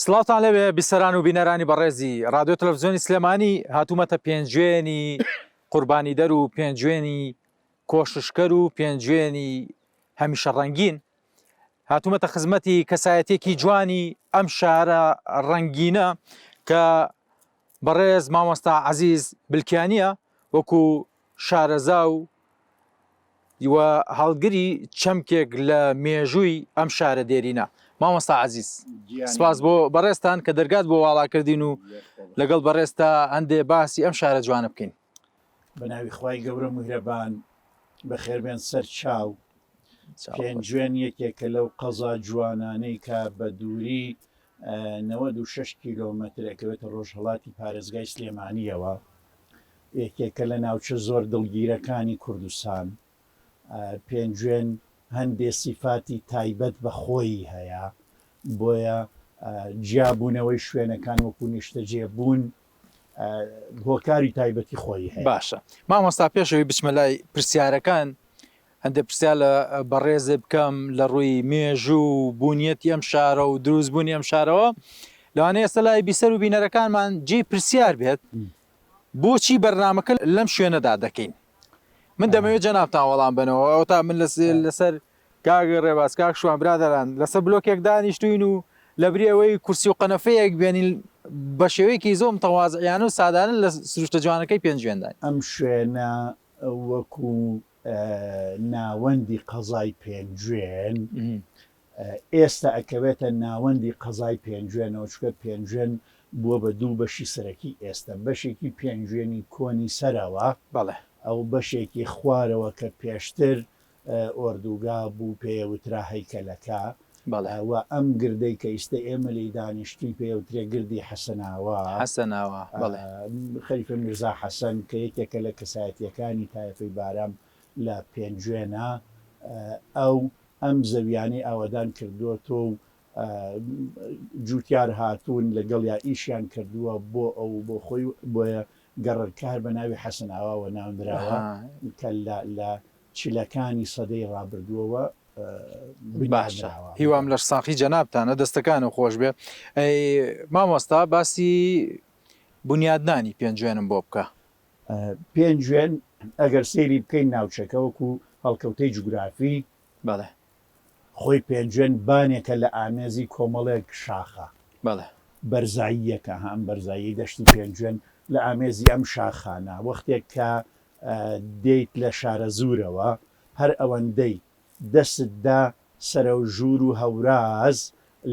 سڵاوتان لێبێ بیسەران و بینەرانی بەڕێزی ڕادیۆ تەلەفزیۆنی سلێمانی هاتوومەتە پێنجوێنی قوربانیدەر و پێنجوێنی کۆششکەر و پێنجوێنی هەمیشە ڕەنگین هاتوومەتە خزمەتی کەسایەتێکی جوانی ئەم شارە ڕەنگینە کە بەڕێز مامۆستا عەزیز بلکیانیە وەکو شارەزا و و هەڵگری چەمکێک لە مێژووی ئەم شارە دێرینە. مامۆستا عەزیز سپاس بۆ بەڕێزتان کە دەرگات بۆ واڵا کردین و لەگەڵ بەڕێزتا هەندێ باسی ئەم شارە جوانە بکەین. بە ناوی خوای گەورە میهرەبان بەخێربێن سەر چاو. پێنجوێن یەکێکە لەو قەزا جوانانەی کە بە دووری 96 کیلۆمەتر ئەکەوێتە ڕۆژهەڵاتی پارێزگای سلێمانییەوە. یەکێکە لە ناوچە زۆر دڵگیرەکانی کوردستان. پێنجوێن هەندێ سیفاتی تایبەت بە خۆیی هەیە، بۆیە جیابوونەوەی شوێنەکان وەکو نیشتەجێ بوون هۆکاری تایبەتی خۆیی هەیە. باشە مامۆستا پێش ئەوەی بچمە لای پرسیارەکان هەندێک پرسیار لە بەڕێزت بکەم لە ڕووی مێژوو و بوونیەتی ئەم شارە و دروستبوونی ئەم شارەوە لەوانەیە ئێستا لای بیسەر و بینەرەکانمان جێی پرسیار بێت بۆچی بەرنامەکە لەم شوێنەدا دەکەین من دەمەوێت جەنابتان وەڵام بەنەوە ئەوتا من لەسەر کاک ڕێباز کاک شوان برادەران لەسەر بلۆکێک دانیشتوین و لەبری ئەوەی کورسی و قەنەفەیەک بێنین بە شێوەیەکی زۆر متەوازعیانە و سادانە لە سروشتە جوانەکەی پێنجوێنداین. ئەم شوێنە وەکو ناوەندی قەزای پێنجوێن ئێستا ئەکەوێتە ناوەندی قەزای پێنجوێنەوە، چونکە پێنجوێن بووە بە دوو بەشی سەرەکی ئێستا، بەشێکی پێنجوێنی کۆنی سەرەوە، بەڵێ. ئەو بەشێکی خوارەوە کە پێشتر ئۆردوگا بوو پێی ئەوترا هەیکەلەکە، بەڵێ. و ئەم گردەی کە ئیستە ئێمە لێی دانیشتووین پێی ئەوترێ گردی حەسەناوا. حەسەناوا، بەڵێ. خەلیفە میرزا حەسەن کە یەکێکە لە کەسایەتییەکانی تایەفەی بارام لە پێنجوێنە، ئەو ئەم زەویانەی ئاوەدان کردووەتەوە و جووتیار هاتوون لەگەڵیا ئیشیان کردووە بۆ ئەو و بۆ خۆی، بۆیە گەڕەکە هەر بە ناوی حەسەنئاواوە ناونراوە کە لە چلەکانی سەدەی ڕابردووەوە باشە هیوام لەش ساخی جەنابتانە دەستەکانت خۆش بێ ئەی مامۆستا باسی بونیادنانی پێنجوێنم بۆ بکە. پێنجوێن ئەگەر سەیری بکەین ناوچەکە وەکو هەڵکەوتەی جوگرافی بەڵێ. خۆی پێنجوێن بانێکە لە ئامێزی کۆمەڵێک شاخە. بەڵێ. بەرزاییەکە ها ئەم بەرزاییەی دەشتی پێنجوێن لە ئامێزی ئەم شاخانە وەختێک کە دێیت لە شارەزوورەوە هەر ئەوەندەی دەستت دا سەرەو ژوور و هەوراز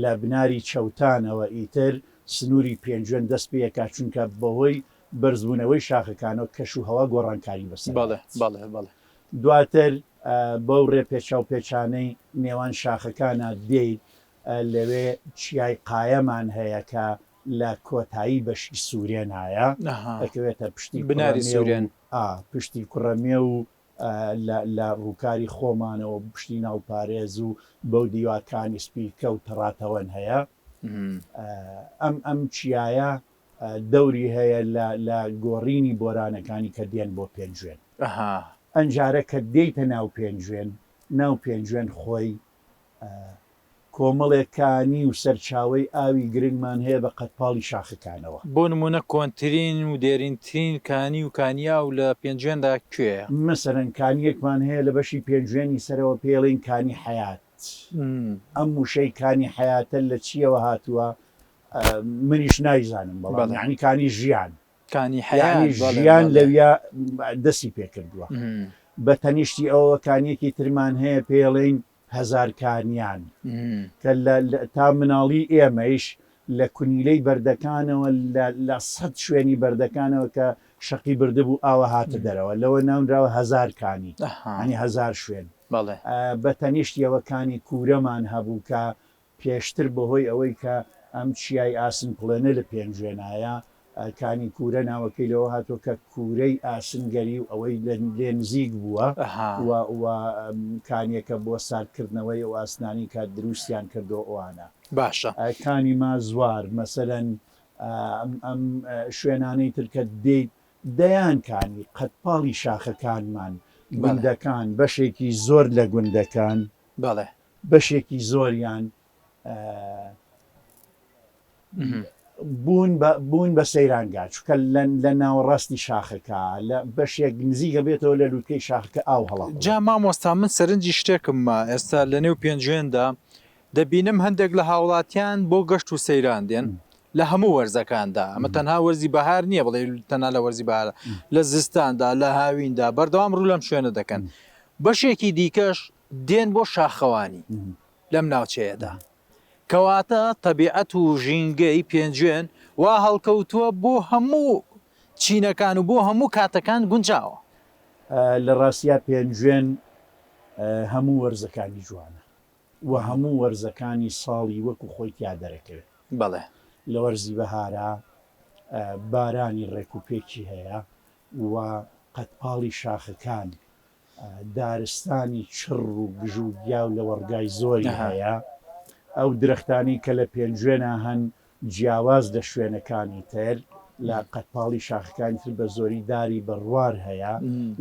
لە بناری چەوتانەوە ئیتر سنووری پێنجوێن دەست پێ ئەکات چونکە بەهۆی بەرزبوونەوەی شاخەکانەوە کەش و هەوا گۆڕانکاری بەسەر بەڵێ دێت. بەڵێ بەڵێ. دواتر بەو ڕێ پێچاوپێچانەی نێوان شاخەکانا دێیت لەوێ چیای قایەمان هەیە کە لە کۆتایی بەشی سوورێنایە ئەکەوێتە پشتی بناری کوڕەمێو سوورێن. ئا پشتی کوڕەمێو و لە لە ڕووکاری خۆمانەوە پشتی ناوپارێز و بەو دیوا کانی سپیکە و تەڕاتەوەن هەیە ئەم ئەم چیایە دەوری هەیە لە لە گۆڕینی بۆرانەکانی کە دێن بۆ پێنجوێن. ئەنجارە کە دێیتە ناو پێنجوێن ناو پێنجوێن خۆی کۆمەڵێک کانی و سەرچاوەی ئاوی گرنگمان هەیە بە قەدپاڵی شاخەکانەوە. بۆ نموونە کۆنترین و دێرینترین کانی و کانیاو لە پێنجوێندا کوێیە؟ مەسەلەن کانییەکمان هەیە لە بەشی پێنجوێنی سەرەوە پێی ئەڵێین کانی حەیات. ئەم وشەی کانی حەیاتە لە چییەوە هاتووە منیش نایزانم بەڵام یەعنی کانی ژیان. کانی حەیات، یەعنی ژیان لەویا دەستی پێکردووە. بە تەنیشتی ئەوەوە کانییەکی ترمان هەیە پێی ئەڵێین هەزارکانیان کە لە تا مناڵی ئێمەیش لە کونیلەی بەردەکانەوە لە لە سەد شوێنی بەردەکانەوە کە شەقی بردبوو ئاوە هاتە دەرەوە لەوە ناونراوە هەزارکانی یانی هەزار شوێن بە تەنیشتیەوە کانی کوورەمان هەبوو کە پێشتر بەهۆی ئەوەی کە ئەم چیای ئاسن کوڵێنە لە پێنجوێنایە، کانی کوورە ناوەکەی لەوە هاتووە کە کوورەی ئاسنگەری و ئەوەی لێ نزیک بووە و و کانیەکە بۆ ساردکردنەوەی ئەو ئاسنانەی کە دروستیان کردووە ئەوانە. باشە. کانی مازوار مەسەلەن ئەم شوێنانەی تر کە دێیت دەیان کانی قەدپاڵی شاخەکانمان، گوندەکان، بەشێکی زۆر لە گوندەکان. بەڵێ. بەشێکی زۆریان. بوون بە بوون بە سەیرانگا چونکە لە لە ناوەڕاستی شاخەکە لە بەشێک نزیکە بێتەوە لە لووتکەی شاخەکە ئاو هەڵەقوڵێ. جا مامۆستا من سەرنجی شتێکم ما ئێستا لە نێو پێنجوێندا دەبینم هەندێک لە هاوڵاتیان بۆ گەشت و سەیران دێن لە هەموو وەرزەکاندا ئەمە تەنها وەرزی بەهار نییە بڵێ تەنها لە وەرزی بەهارە لە زستاندا لە هاویندا بەردەوام ڕوو لەم شوێنە دەکەن بەشێکی دیکەش دێن بۆ شاخەوانی لەم ناوچەیەدا کەواتە تەبیعەت و ژینگەی پێنجوێن وا هەڵکەوتووە بۆ هەموو چینەکان و بۆ هەموو کاتەکان گونجاوە. لە ڕاستیا پێنجوێن هەموو وەرزەکانی جوانە و هەموو وەرزەکانی ساڵی وەکو خۆی تیا دەرەکەوێت. بەڵێ. لە وەرزی بەهارا بارانی ڕێک و پێکی هەیە و قەدپاڵی شاخەکان دارستانی چڕ و گژوگیا و لەوەڕگای زۆری هەیە. ئەو درەختانەی کە لە پێنجوێنا هەن جیاواز لە شوێنەکانی تر، لە قەدپاڵی شاخەکانی تر بە زۆری داری بەڕوار هەیە.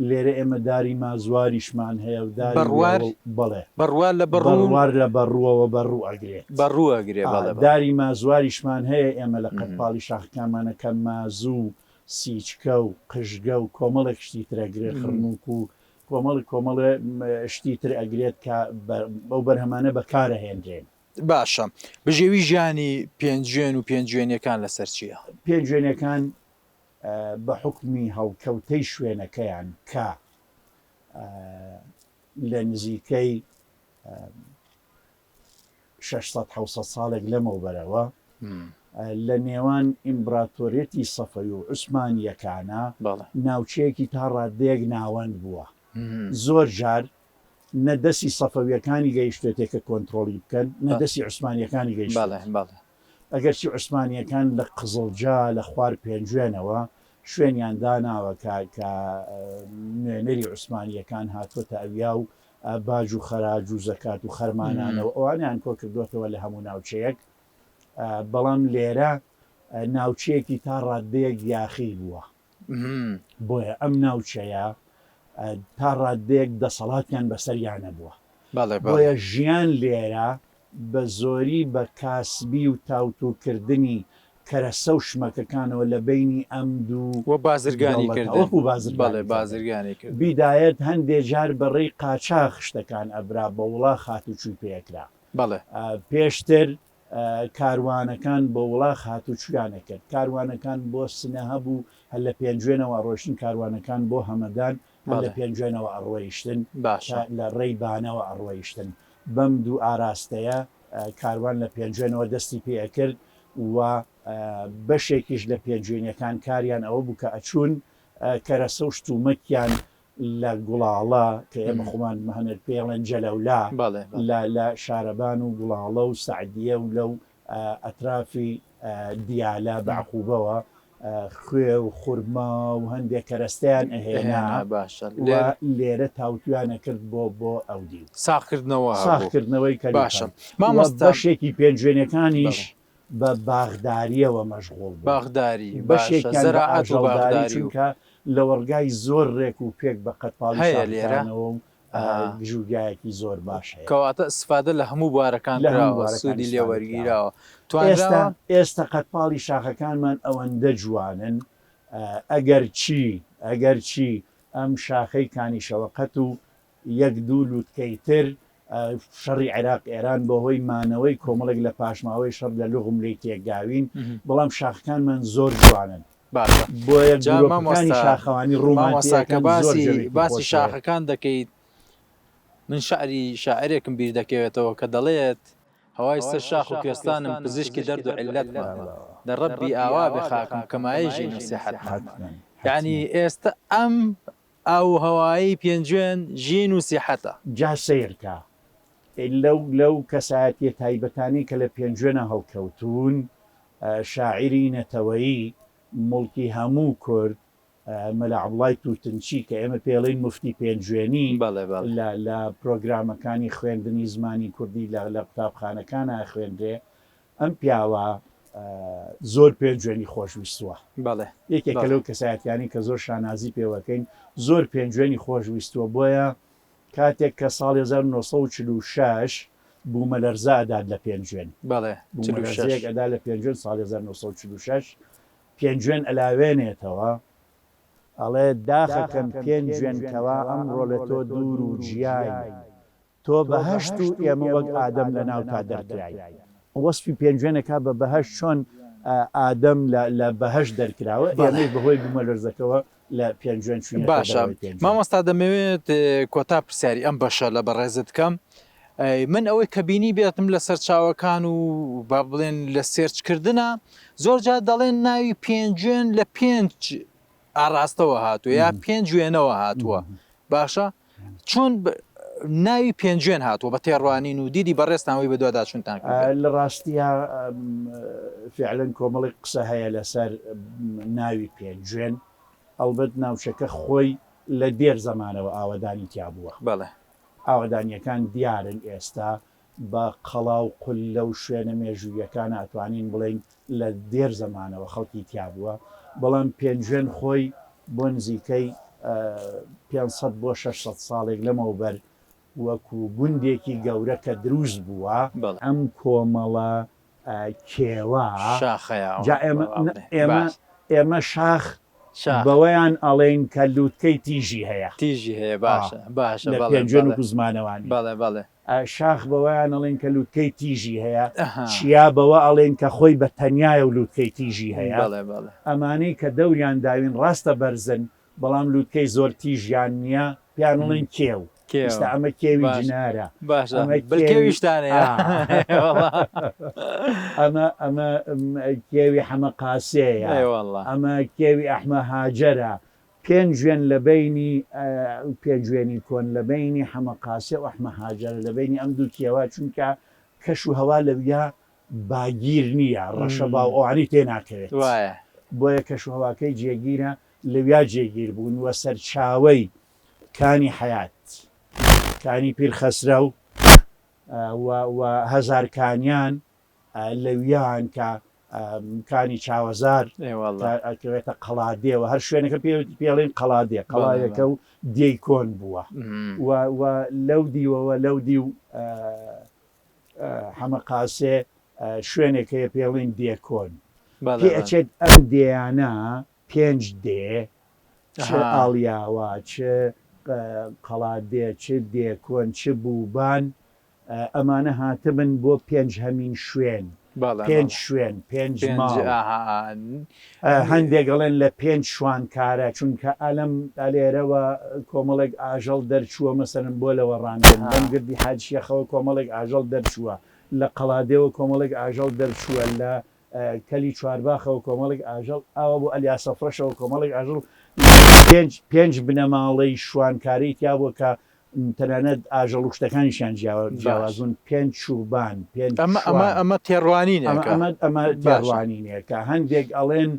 لێرە ئێمە داری مازواریشمان هەیە و داری بەڕوار؟ وێوڵ، بەڵێ. بەڕوار لە بەڕوو؟ بەڕوار لە بەڕووەوە بەڕوو ئەگرێت. بەڕوو ئەگرێ، بەڵێ بەڵێ. داری مازواریشمان هەیە ئێمە لە قەدپاڵی شاخەکانمانە کە مازوو و سیچکە و قژگە و کۆمەڵێک شتی تر ئەگرێت، خڕنووک و کۆمەڵێک کۆمەڵێ شتی تر ئەگرێت کە بەو بەرهەمانە بەکارئەهێنرێن. باشە بژێوی ژیانی پێنجوێن و پێنجوێنیەکان لەسەر چییە؟ پێنجوێنیەکان بە حوکمی هەڵکەوتەی شوێنەکەیان کە لە نزیکەی 600 700 ساڵێک لەمەوبەرەوە لە نێوان ئیمبراتۆریەتی سەفەوی و عوسمانییەکانا ناوچەیەکی تا ڕاددەیەک ناوەند بووە. زۆر جار نە دەستی سەفەوییەکانی گەیشتوێتێ کە کۆنترۆڵی بکەن، نە دەستی عوسمانییەکانی گەیشتوێت. ئەگەرچی عوسمانییەکان لە قزڵجا لە خوار پێنجوێنەوە شوێنیان داناوە کە کە نوێنەری عوسمانییەکان هاتووەتە ئەویا و باج و خەراج و زەکات و خەرمانانە و ئەوانەیان کۆکردووەتەوە لە هەموو ناوچەیەک، بەڵام لێرە ناوچەیەکی تا ڕاددەیەک یاخی بووە. بۆیە ئەم ناوچەیە تا ڕاددەیەک دەسەڵاتیان بەسەریا نەبووە. بۆیە ژیان لێرە بە زۆری بە کاسبی و تاوتوکردنی کەرەسە و شمەکەکانەوە لە بەینی ئەم دوو و بازرگانی دەوڵەتە کردن وەکوو بەڵێ بازرگانی کردن. بازرگانی کردن. بیدایەت هەندێ جار بە ڕێی قاچاخ شتەکان ئەبرا بە وڵاخ هاتوچووی پێ ئەکرا. بەڵێ. پێشتر کاروانەکان بۆ وڵاخ هاتوچویان ئەکرد. کاروانەکان بۆ سنە هەبوو هەر لە پێنجوێنەوە ئەڕۆیشتن، کاروانەکان بۆ هەمەدان هەر لە بەڵێ. پێنجوێنەوە ئەڕۆیشتن، باشە. لە ڕێی بانەوە ئەڕۆیشتن. بەم دوو ئاراستەیە کاروان لە پێنجوێنەوە دەستی پێ ئەکرد و بەشێکیش لە پێنجوێنیەکان کاریان ئەوە بوو کە ئەچوون کەرەسە و شتومەکیان لە گوڵاڵە کە ئێمە خۆمان هەنێک پێی ئەڵێن جەلەولا لە لە شارەبان و گوڵاڵە و سەعدیە و لەو ئەترافی دیالە بەعقوبەوە خوێ و خورما و هەندێک کەرەستەیان ئەهێنا باشە و لێرە تاوتویان ئەکرد بۆ بۆ ئەودیو. ساغکردنەوە هەبوو. ساغکردنەوەی کەلوپەل. باشە و مامۆستا. بەشێکی پێنجوێنیەکانیش بە باخداریەوە مەشغوڵ بوون. باخداری باشە بەشێکیان بە زەراعەت و ئاژەڵداری باخداری و. چونکە لەوەڕگای زۆر رێک و پێک بە قەدپاڵی هەیە لێرە؟ شاخەکانەوە و گژوگیایەکی زۆر باش هەیە. کەواتە ئیستفادە لە هەموو بوارەکان لە هەموو کراوە، بوارەکان سوودی لێ ئیستفادە کراوە. وەرگیراوە. ئێستا توانراوە. ئێستا قەدپاڵی شاخەکانمان ئەوەندە جوانن ئەگەرچی ئەگەرچی ئەم شاخەی کانیشەوەقەت و یەک دوو لوتکەی تر شەڕی عێراق ئێران بەهۆی مانەوەی کۆمەڵێک لە پاشماوەی شەڕ لە لوغم لێی تێکداوین بەڵام شاخەکانمان زۆر جوانن باشە بۆیە جا گرۆپەکانی مامۆستا شاخەوانی ڕوومان مامۆستا کە تێکەن زۆر باسی جەوێکی باسی خۆش هەیە. شاخەکان دەکەیت من شعری شاعرێکم بیر دەکەوێتەوە کە دەڵێت هەوای سەر شاخ و کوێستانم پزیشکی دەرد و عیللەتمە دە ڕەبی ئاوا بێ خاکم کە مایەی ژین و سیحەتمە حەتمەن یانی حەتمەن. ئێستە ئەم ئاو و هەوایەی پێنجوێن ژین و سیحەتە. جا سەیرکە لەو لەو کەسایەتیە تایبەتانەی کە لە پێنجوێنە هەڵکەوتوون شاعیری نەتەوەیی موڵکی هەموو کورد مەلا عەبڵای توتنچی کە ئێمە پێی ئەڵێین موفتی پێنجوێنی بەڵێ بەڵێ. لە لە پرۆگرامەکانی خوێندنی زمانی کوردی لە لە قوتابخانەکانا ئەخوێنرێ ئەم پیاوە زۆر پێنجوێنی خۆش ویستووە. بەڵێ یەکێکە بەڵێ. لەو کەسایەتیانەی کە زۆر شانازی پێوەکەین زۆر پێنجوێنی خۆش ویستووە بۆیە کاتێک کە ساڵی 1946 بوومەلەرزە ئەدات لە پێنجوێن. بەڵێ، 46. بوومەلەرزەیەک ئەدا لە پێنجوێن ساڵی 1946، پێنجوێن ئەلاوێنێتەوە، ئەڵێ، داخەکەم پێنجوێن کەوا ئەمڕۆ لە تۆ دوور و جیاین، تۆ بەهەشت و ئێمە وەک ئادەم لە ناوتا دەرکراین. وەسفی پێنجوێن ئەکا بە بەهەشت چۆن ئادەم لە بەهەشت دەرکراوە ئێمەیش بەهۆی بوومەلەرزەکەوە لە پێنجوێن چوینەتە باشە دەرەوەی پێنجوێن. مامۆستا دەمەوێت کۆتا پرسیاری ئەم بەشە لە بەڕێزت بکەم من ئەوەی کە بینی بێتم لە سەرچاوەکان و با بڵێن لە search کردنا زۆر جار دەڵێن ناوی پێنجوێن لە پێنج ئاراستەوە هاتووە یا پێنجوێنەوە هاتووە باشە چۆن ناوی پێنجوێن هاتووە بە تێڕوانین و دیدی بەڕێزتان وەی بەدواداچوونتان کردبێت؟ لە ڕاستیا فیعلەن کۆمەڵێک قسە هەیە لەسەر ناوی پێنجوێن، ئەڵبەت ناوچەکە خۆی لە دێر زەمانەوە ئاوەدانی تیا بووە. بەڵێ. ئاوەدانییەکان دیارن ئێستا بە قەڵا و قوللە و شوێنە مێژووییەکانە ئەتوانین بڵێین لە دێر زەمانەوە خەڵکی تیا بووە، بەڵام پێنجوێن خۆی بۆ نزیکەی 500 بۆ 600 ساڵێک لەمەوبەر وەکو گوندێکی گەورە کە دروست بووە، ئەم کۆمەڵە کێوە، جا ئێمە ئێمە ئێمە شاخ بەوەیان ئەڵێین کە لووتکەی تیژی هەیە. تیژی هەیە باشە باشە لە پێنجوێن وەکو زمانەوانی. بەڵێ بەڵێ. شاخ بەوەیان ئەڵێن کە لووتکەی تیژی هەیە، چیا بەوە ئەڵێن کە خۆی بە تەنیایە و لووتکەی تیژی هەیە. ئەمانەی کە دەوریان داوین ڕاستە بەرزن، بەڵام لووتکەی زۆر تیژیان نییە، پێیان ئەڵێن کێو. ئیستا ئەمە کێوی جنارە، ئەمە کێوی ئەمە ئەمە کێوی حەمە قاسێیە، ئەمە کێوی ئەحمە هاجەرە. پێنجوێن لە بەینی پێنجوێنی کۆن لە بەینی حەمە قاسێ و ئەحمە هاجەرە لە بەینی ئەم دوو کێوە چونکە کەش و هەوا لەویا باگیر نییە ڕەشەبا و ئەوانەی تێ ناکەوێت بۆیە کەش و هەواکەی جێگیرە لەویا جێگیر بوون و سەرچاوەی کانی حەیات کانی پیر خەسرەو و و هەزارکانیان لەویان کە کانی چاوەزار ئەکەوێتە قەڵادێوە هەر شوێنەکە پێڵین قەڵادێ قەڵایەکە و دێی کۆن بووە و لەو دیوەوە لەو دی و حەمە قاسێ شوێنێک هەیە پێڵین دێ کۆن پێ ئەچێت ئەم دێیانە پێنج دێ چ ئاڵیاوە چ قەڵادێ چ دێکۆن چ بووبان ئەمانە هاتبن بۆ پێنجهەمین شوێن، پێنج شوێن، پێنج ماڵ. هەندێک ئەڵێن لە پێنج شوانکارە، چونکە ئەلەم ئەلێرەوە کۆمەڵێک ئاژەڵ دەرچووە مەسەلەن بۆ لەوەڕاندن، لەم گردی حاجی شێخەوە کۆمەڵێک ئاژەڵ دەرچووە، لە قەڵادێوە کۆمەڵێک ئاژەڵ دەرچووە، لە کەلی چوارباخەوە کۆمەڵێک ئاژەڵ، ئاوا بۆ ئەلیاسەفڕەشەوە کۆمەڵێک ئاژەڵ، پێنج پێنج بنەماڵەی شوانکارەی تیا بووە کە تەنانەت ئاژەڵ و شتەکانیشیان جیاواز بوون، پێنج چوبان، پێنج ئەمە ئەمە شوان. ئەمە ئەمە تێڕوانینێکە. ئەمە ئەمە باشە. تێڕوانینێکە. هەندێک ئەڵێن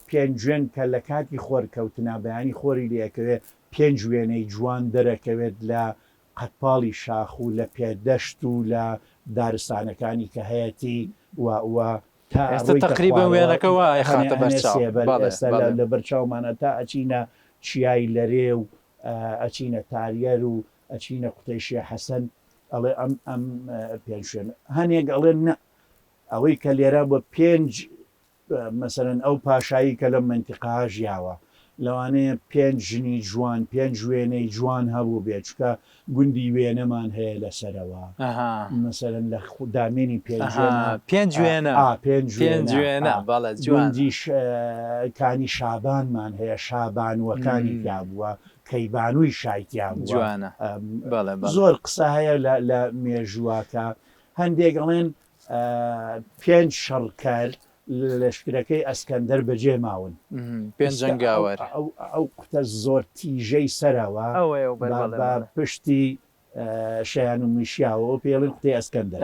پێنجوێن کە لە کاتی خۆر کەوتنا بەیانی خۆری لێ ئەکەوێ پێنج وێنەی جوان دەرەکەوێت لە قەدپاڵی شاخ و لە پێدەشت و لە دارستانەکانی کە هەیەتی و و تا ئێستا ئەڕۆیتە تەقریبەن خوارەوە وێنەکە وا هەنێ ئەیخاتە هەنێ بەرچاو. سێبەر بەڵێ ئێستا لە بەڵێ. لە بەر چاومانە تا ئەچینە چیای لەرێ و ئەچینە تاریەر و ئەچینە قوتەی شێ حەسەن ئەڵێ ئەم ئەم پێنج شوێن هەنێک ئەڵێن نە ئەوەی کە لێرە بۆ پێنج مەسەلەن ئەو پاشایی کە لەم مەنتیقە ژیاوە لەوانەیە پێنج ژنی جوان پێنج وێنەی جوان هەبووبێ چونکە گوندی وێنەمان هەیە لە سەرەوە مەسەلەن لە دامێنی پێنجوێنە پێنج وێنە ئا پێنج پێنج وێنە بەڵێ جوانە گوندی کانی شابانمان هەیە شابانووەکانی تیا بووە کەیبانووی شای تیا بووە جوانە بەڵێ بەڵێ زۆر قسە هەیە لە لە مێژووە کە هەندێک ئەڵێن پێنج شەڕکەر لە لەشکرەکەی ئەسکەندەر بەجێ ماون. پێنج جەنگاوەر. ئەو قوتە زۆر تیژەی سەرەوە بە پشتی شیان و میشیاوە ئەو پێی ئەڵێن قوتەی ئەسکەندەر.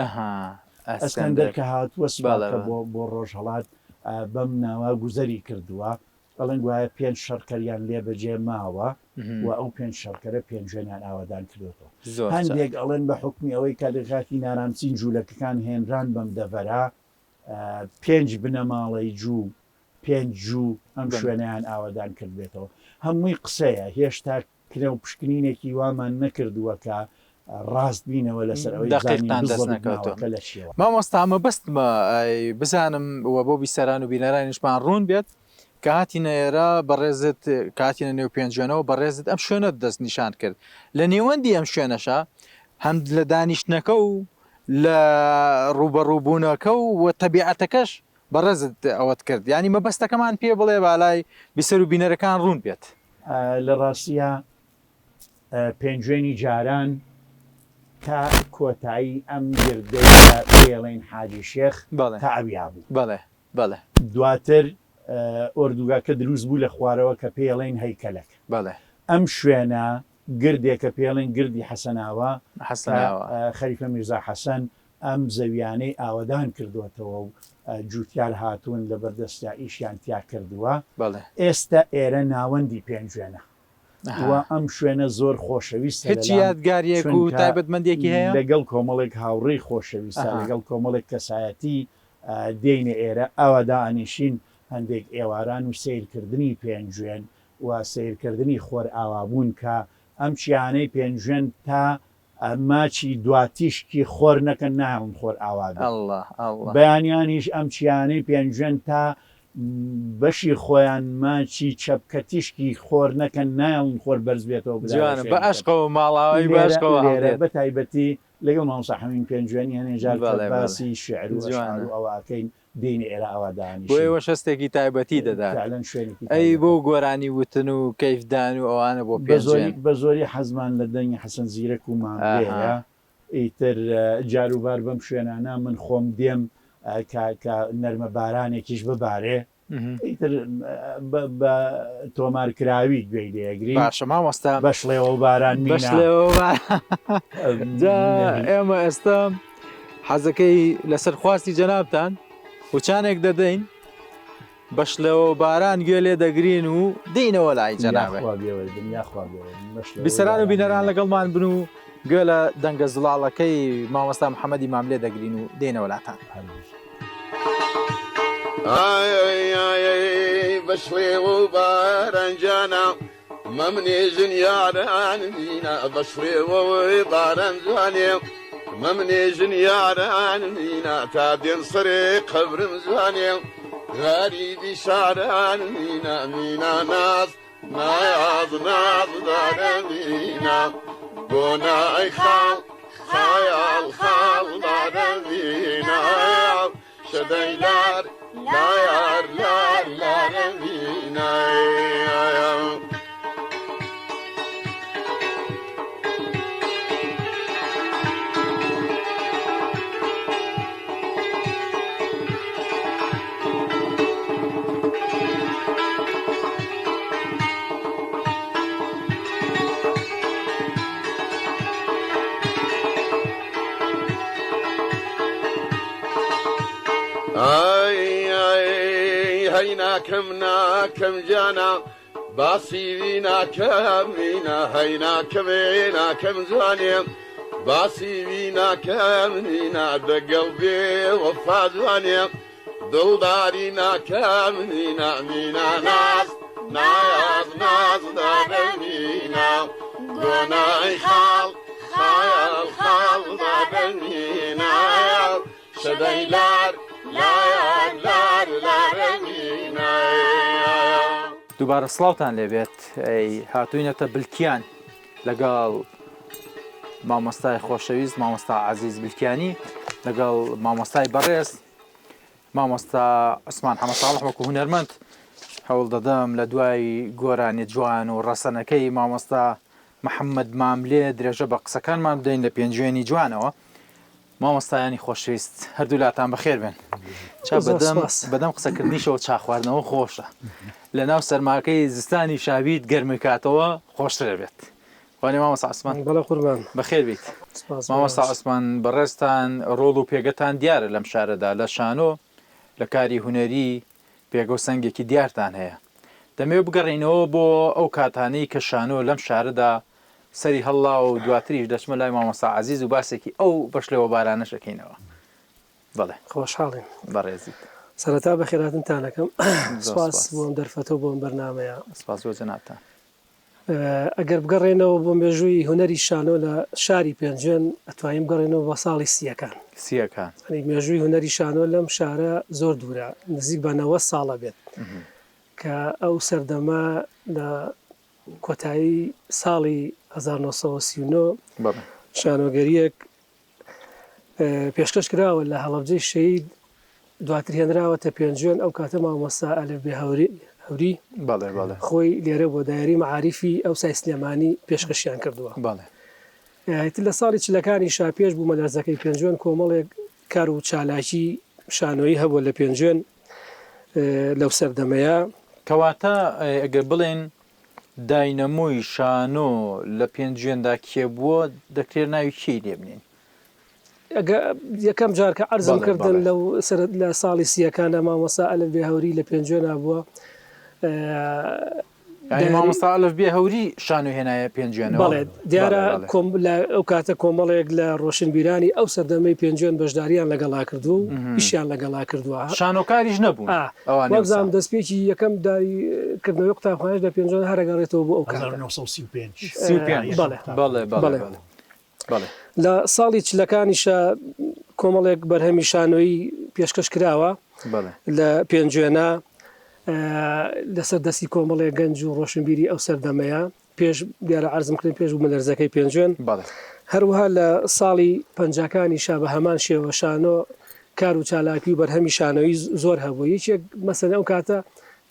ئەسکەندەر کە هاتووە سوپاکە بۆ ڕۆژهەڵات بەم ناوە گوزەری کردووە. ئەڵێن گوایە پێنج شەڕکەریان لێ بەجێ ماوە و ئەو پێنج شەڕکەرە پێنجوێنیان ئاوەدان کردۆتەوە. هەندێک ئەڵێن بە حوکمی ئەوەی کە لە کاتی نارامسین جوولەکەکان هێنران بەم دەڤەرە پێنج بنەماڵەی جوو، پێنج جوو ئەم شوێنەیان ئاوەدان کردبێتەوە. هەمووی قسەیە، هێشتا کنە و پشکنینێکی وامان نەکردووە کە ڕاست بینەوە لەسەر ئەوەی بزانین دەقیقتان دەست بزەبت نەکەوتووە. ناوەکە لە چیەوە. مامۆستا مەبەستمە بزانم و بۆ بیسەران و بینەرانیشمان ڕوون بێت کە هاتینە ئێرە بەڕێزت کە هاتینە نێو پێنجوێنەوە بەڕێزت ئەم شوێنەت دەست نیشان کرد لە نێوەندی ئەم شوێنەشا هەم لە دانیشتنەکە و لە ڕووبەڕووبوونەکە و و تەبیعەتەکەش بەڕێزت ئەوەت کرد یانی مەبەستەکەمان پێ بڵێ با لای بیسەر و بینەرەکان ڕوون بێت. لە ڕاستیا پێنجوێنی جاران تا کۆتایی ئەم گردەی کە پێیەڵێین حاجی شێخ تا ئەویا بوو. بەڵێ بەڵێ. دواتر ئۆردوگاکە دروست بوو لە خوارەوە کە پێیەڵێین هەیکەلەک. بەڵێ. ئەم شوێنە گردێکە پێیەڵێن گردی حەسەناوا کە حەسەناوا. خەلیفە میرزا حەسەن ئەم زەویانەی ئاوەدان کردۆتەوە و جوتیار هاتوون لەبەر دەستیا ئیشیان تیا کردووە. بەڵێ. ئێستە ئێرە ناوەندی پێنجوێنە. و ئەها. ئەم شوێنە زۆر خۆشەویستە هیچ لەلام یادگاریەک و چونکە تایبەتمەندیەکی هەیە؟ لەگەڵ کۆمەڵێک هاوڕێی خۆشەویستا ئەها. لەگەڵ کۆمەڵێک کەسایەتی دێینە ئێرە ئاوا دائەنیشین هەندێک ئێواران و سەیرکردنی پێنجوێن و سەیرکردنی خۆرئاوابوون کە ئەم چیانەی پێنجوێن تا ماچی دوا تیشکی خۆر نەکەن نایەڵن خۆر ئاوا بێت. اللە اللە. بەیانیانیش ئەم چیانەی پێنجوێن تا بەشی خۆیان ماچی چەپکە تیشکی خۆر نەکەن نایەڵن خۆر بەرز بێتەوە بدایە جوانە شوێنی بە تر. ئەشقەوە ماڵاوای بە لێرە ئەشقەوە لێرە هەڵدێت. بە تایبەتی لەگەڵ مامۆستا حەمیم پێنجوێنی هەنێ جار کە بەڵێ بەڵێ باسی شیعر و ئەشعار جوانە. و ئەوە ئەکەین دێینە ئێرە ئاوا بۆ دانیشین. ئێوەش هەستێکی تایبەتی دەدات. فعلەن شوێنێکی ئەی بۆ تایبەتە. گۆرانی وتن و کەیف دان و ئەوانە بۆ بەزۆری پێنجوێن؟ بەزۆری حەزمان لە دەنگی حەسەن زیرەک و ئاها. ماملێیە. ئیتر جاروبار بەم شوێنانە من خۆم دێم کە کە نەرمە بارانێکیش ببارێ ئیتر بە بە تۆمارکراوی گوێی لێ ئەگرین. باشە مامۆستا. بەشڵێوە و باران مینا. بەشڵێوە و باران. جا ئێمە ئێستا حەزەکەی لەسەر خواستی جەنابتان وچانێک دەدەین بەشڵێوە و باران گوێ لێ دەگرین و دێینەوە لای جەنابت. یاخوا بێوەر بن یاخوا بێوەر بن بەشڵێوە و بیسەران و باران بینەران مینا. لەگەڵمان بن و گوێ لە دەنگە زوڵاڵەکەی مامۆستا محەمەدی ماملێ دەگرین و دێینەوە لاتان. هەر بژی. ئای ئای بەشڵێوە و باران جانا مەمنێ ژن یاران مینا بەشڵێوە و باران جوانێ مەمنێ ژن یاران مینا تا دێن سەرێ قەبرم جوانێ غەریبی شاران مینا مینا ناز ناز ناز دارە مینا گۆنای خاڵ خایاڵ خاڵ دارە مینا شەدەی لار لایار لار لارە مینا. ئای ئای هەی ناکەم ناکەم جانا باسی وی ناکەم وینا هەی ناکەم ناکەم جوانێ باسی وی ناکەم وینا دەگەڵ بێ وەفا جوانێ دڵداری ناکەم مینا مینا ناز ناز ناز دارە مینا گۆنای خاڵ خایاڵ خاڵ دارە مینا شەدەی لار لایار لار لارە مینا. دووبارە سڵاوتان لێبێت ئەی هاتووینەتە بلکیان لەگەڵ مامۆستای خۆشەویست مامۆستا عەزیز بلکیانی لەگەڵ مامۆستای بەڕێز مامۆستا عوسمان حەمە ساڵح وەکو هونەرمەند هەوڵ دەدەم لە دوای گۆرانیە جوان و ڕەسەنەکەی مامۆستا محەممەد ماملێ درێژە بە قسەکانمان بدەین لە پێنجوێنی جوانەوە مامۆستایانی خۆشەویست هەردوو لاتان بەخێر بێن چا بەدەم بەدەم قسەکردنیشەوە چا خواردنەوە خۆشە لە ناو سەرماکەی زستانی شاویت گەرمکاتەوە خۆشترە بێت وانێ مامۆستا عوسمان؟ بەڵێ قوربان. بەخێر بیت. سپاس بۆ مامۆستا ئێوەش. عوسمان بەڕێزتان ڕۆڵ و پێگەتان دیارە لەم شارەدا لە شانۆ لە کاری هونەری پێگە و سەنگێکی دیارتان هەیە. دەمەوێ بگەڕێینەوە بۆ ئەو کاتانەی کە شانۆ لەم شارەدا سەری هەڵڵاوە و دواتریش دەچمە لای مامۆستا عەزیز و باسێکی ئەو بەشلێوەبارانەش ئەکەینەوە. بەڵێ. خۆشحاڵین. بەڕێزیت. سەرەتا بەخێرهاتنتان ئەکەم. زۆر سپاس سپاس. بۆ ئەم دەرفەتە و بۆ ئەم بەرنامەیە. سپاس بۆ جەنابتان. ئەگەر بگەڕێنەوە بۆ مێژووی هونەری شانۆ لە شاری پێنجوێن ئەتوانین بگەڕێنەوە بۆ ساڵی سییەکان. سییەکان. یانی مێژووی هونەری شانۆ لەم شارە زۆر دوورە، نزیک بە 90 ساڵە بێت کە ئەو سەردەمە لە کۆتایی ساڵی 1939 شانۆگەرییەک پێشکەش کراوە لە هەڵەبجەی شەهید دواتر هێنراوەتە پێنجوێن ئەو کاتە مامۆستا ئەلف بێ هەوری هەوری بەڵێ بەڵێ خۆی لێرە بۆ دایری مەعاریفی ئەوسای سلێمانی پێشکەشیان کردووە بەڵێ ئیتر لە ساڵی چلەکانی شا پێش بوومەلەرزەکەی پێنجوێن کۆمەڵێک کار و چالاکی شانۆیی هەبووە لە پێنجوێن لەو سەردەمەیە. کەواتە ئەگەر بڵێین داینەمۆی شانۆ لە پێنجوێندا کێ بووە، دەکرێت ناوی کێی لێ بنێین؟ یەکەم جار کە عەرزم کردن لەو لە ساڵی سییەکاندا مامۆستا ئەلف بێ هەوری لە پێنجوێنا بووە. یانی مامۆستا ئەلف بێ هەوری شانۆ هێنایە پێنجوێنەوە؟ بەڵێ دیارە لە ئەو کاتە کۆمەڵێک لە ڕۆشنبیرانی ئەو سەردەمەی پێنجوێن بەشداریان لەگەڵا کردووە و ئیشیان لەگەڵا کردووە. شانۆکاریش نەبوون ئەوانەی ئەوسا. وابزانم دەستپێکی یەکەم داری کردنەوەی قوتابخانەش لە پێنجوێن هەر ئەگەڕێتەوە بۆ ئەو کاتە. 1935. 35. بەڵێ. بەڵێ بەڵێ بەڵێ. بەڵێ. لە ساڵی چلەکانیشا کۆمەڵێک بەرهەمی شانۆیی پێشکەش کراوە بەڵێ. لە پێنجوێنا لەسەر دەستی کۆمەڵێک گەنج و ڕۆشنبیری ئەو سەردەمەیە. پێش دیارە عەرزم کردن پێش بوومەلەرزەکەی پێنجوێن. بەڵێ. هەروەها لە ساڵی پەنجاکانیشا بە هەمان شێوە شانۆ کار و چالاکی و بەرهەمی شانۆیی زۆر هەبوو. یەکێک مەسەلەن ئەو کاتە